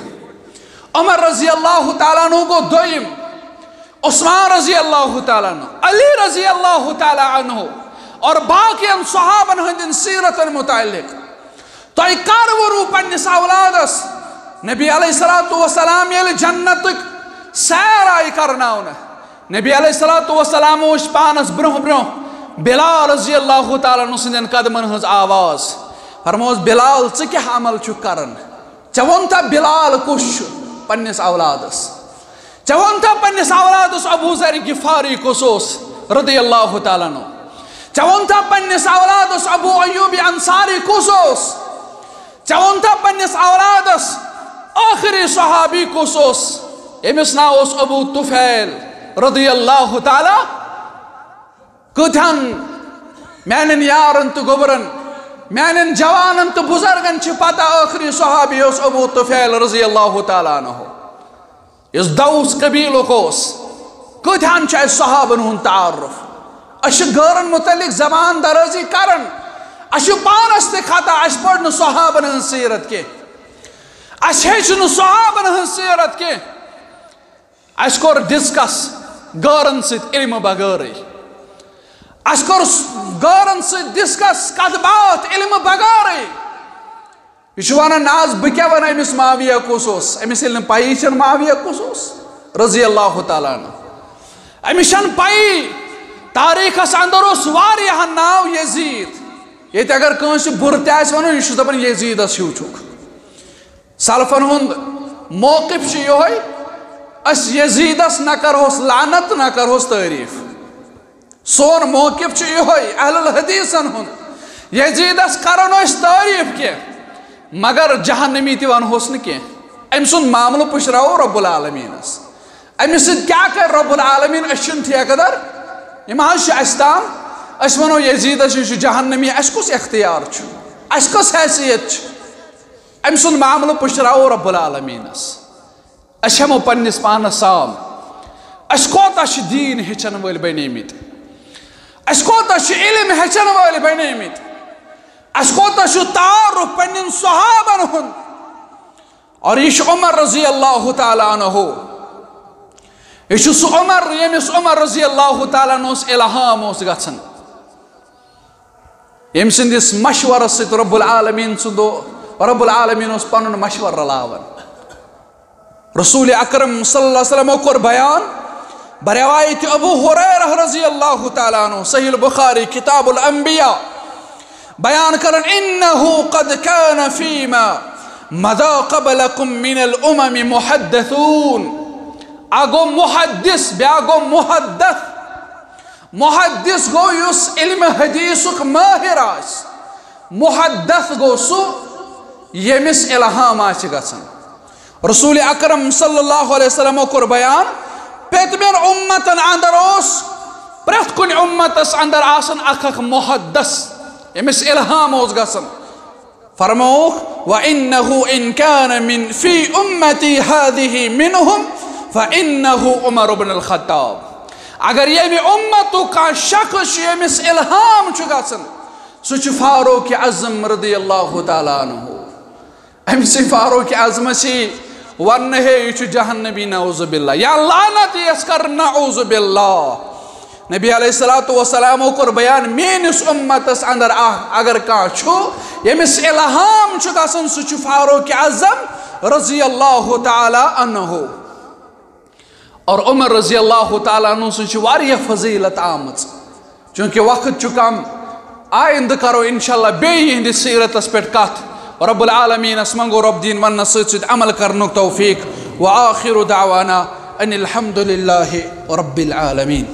عمر رضی اللہ تعالیٰ عنہ گوٚو دوٚیِم، عثمان رضی اللہ تعالیٰ عنہ، علی رضی اللہ تعالیٰ عنہ، اور باقین صحابن ہٕنٛدٮ۪ن سیرتن متعلق۔ تۄہہِ کر ووٚنوٕ پننِس اولادس؟ نبی علیہ الصلوۃ والسلام ییٚلہِ جنتٕکۍ سیر آیہِ کرناونہٕ، نبی علیہ الصلوۃ والسلام وٕچھ پانس برونٛہہ برونٛہہ بلال رضی اللہ تعالیٰ عنہ سٕنٛدٮ۪ن قدمن ہٕنٛز آواز۔ فرموس، بلال، ژٕ کیٛاہ عمل چھُکھ کران؟ ژےٚ ووٚنتھا بلال کُس چھُ پننِس اولادس؟ ژےٚ ووٚنتھا پننِس اولادس ابو ذر غفاری کُس اوس رضی اللہ تعالیٰ عنہ؟ ژےٚ ووٚنتھا پننِس اولادس ابو ایوب انصاری کُس اوس؟ ژےٚ ووٚنتھا پننِس اولادس ٲخری صحابی کُس اوس؟ ییٚمِس ناو اوس ابو طفیل رضی اللہ تعالیٰ۔ کۭتہن میانٮ۪ن یارن تہٕ گوٚبرن، میانٮ۪ن جوانن تہٕ بزرگن چھِ پتہ، ٲخری صحابی اوس ابو طفیل رضی اللہ تعالیٰ عنہ، یُس دوس قبیلُک اوس۔ کۭتہن چھُ اسہِ صحابن ہُنٛد تعارف؟ أسۍ چھِ غٲرن متعلق زبان درٲزی کران، اسہِ چھُ پانس تہِ خطا، اسہِ پٔر نہٕ صحابن ہٕنٛز سیرت کینٛہہ، اسہِ ہیٚچھ نہٕ صحابن ہٕنٛز سیرت کینٛہہ۔ اسہِ کوٚر ڈسکس غٲرن سۭتۍ علمہٕ بغٲرٕے۔ اسہِ کوٚر س-، غٲرن سۭتۍ ڈسکس کتھ باتھ علمہٕ بغٲرٕے۔ یہِ چھُ ونان، نہ حظ، بہٕ کیٛاہ ونہٕ أمِس معاویہ کُس اوس؟ أمِس ییٚلہِ نہٕ پَیی چھَنہٕ معاویہ کُس اوس، رضی اللہ تعالیٰ عنہ۔ أمِس چھَنہٕ پَیی، تاریٖخس اندر اوس واریاہن ناو یزید۔ ییٚتہِ اگر کٲنٛسہِ بُرٕ تہِ آسہِ ونُن، یہِ چھُس دپان یزیدس ہیوٗ چھُکھ۔ سلفن ہُنٛد موقف چھُ یِہوٚے، أسۍ یزیدس نہ کرہوس لعنت، نہ کرہوس تعریٖف۔ سون موقف چھُ یِہوٚے اہل الحدیثن ہُنٛد، یزیدس کرو نہٕ أسۍ تعریٖف کینٛہہ، مگر جہنمی تہِ ونہوس نہٕ کینٛہہ۔ أمۍ سُنٛد معاملہٕ پُشراوو رب العالمینس۔ أمِس سۭتۍ کیٛاہ کرِ رب العالمین؟ أسۍ چھِنہٕ ٹھیکہٕ در، یِم حظ چھِ اَسہِ تام۔ أسۍ ونو یزیدس یہِ چھُ جہنمی، اَسہِ کُس اختیار چھُ؟ اَسہِ کۄس حیثیت چھِ؟ أمۍ سُنٛد معاملہٕ پُشراوو رب العالمینس۔ أسۍ ہٮ۪مو پننِس پانس سام، أسۍ کوتاہ چھِ دیٖن ہیٚچھن وٲلۍ بنیمٕتۍ، أسۍ کوتاہ چھِ علم ہیٚچھن وٲلۍ بنیمٕتۍ، اَسہِ کوتاہ چھُ تعارف پننٮ۪ن صحابن ہُنٛد۔ اور یہِ چھُ عمر رضی اللہ تعالیٰ عنہ، یہِ چھُ سُہ عمر، ییٚمِس عمر رضی اللہ تعالیٰ عنہس الہام اوس گژھان، ییٚمہِ سٕنٛدِس مشورس سۭتۍ رب العالمین سُنٛد، رب العالمین اوس پنُن مشورٕ رلاوان۔ رسول اکرم صلی اللہ علیہ وسلمو کوٚر بیان، بروایت ابو ہریرہ رضی اللہ تعالیٰ عنہ، صحیح البخاری، کتاب الانبیاء، بیان کران، انہ قد کان فیما مضی قبلکم من الامم محدثون۔ اکھ گوٚو محدث، بیاکھ گوٚو محدث۔ محدث گوٚو یُس علم حدیثُک ماہر آسہِ۔ محدث گوٚو سُہ ییٚمِس الہام آسہِ گژھان۔ رسول اکرم صلی اللہ علیہ وسلمو کوٚر بیان، پٔتمٮ۪ن امتن اندر اوس، پرٛٮ۪تھ کُنہِ امتس اندر آسان اکھ اکھ محدث، ییٚمِس الہام اوس گژھان۔ فرمووُکھ، وَإِنَّهُ إِنْ كَانَ مِنْ فِي أُمَّتِي هَذِهِ مِنْهُمْ فَإِنَّهُ عُمَرُ بْنُ الْخَطَّابِ۔ اگر ییٚمہِ اُمتُک کانٛہہ شخص چھُ ییٚمِس الہام چھُ گژھان، سُہ چھُ فاروق اعظم رضی اللہ تعالیٰ عنہ۔ أمۍ سٕے فاروق اعظمس یی وننہٕ، ہے، یہِ چھُ جہنمی، نعوذ باللہ، یا لعنت یس کر، نعوذ باللہ۔ نبی علیہ الصلوۃ والسلامو کوٚر بیان، میٲنِس اُمتس اندر اکھ اگر کانٛہہ چھُ، ییٚمِس الہام چھُ گژھان، سُہ چھُ فاروق اعظم رضی اللہ تعالیٰ عنہ۔ اور عمر رضی اللہ تعالیٰ عنہ سٕنٛز چھِ واریاہ فضیلت آمٕژ۔ چونکہ وقت چھُ کم، آیندٕ کرو انشاءاللہ بیٚیہِ یِہنٛدِ سیرتس پٮ۪ٹھ کتھ۔ رب العالمینس منٛگو رب دین وننس سۭتۍ سۭتۍ عمل کرنُک توفیق۔ وآخر دعوانا ان الحمد للہ رب العالمین۔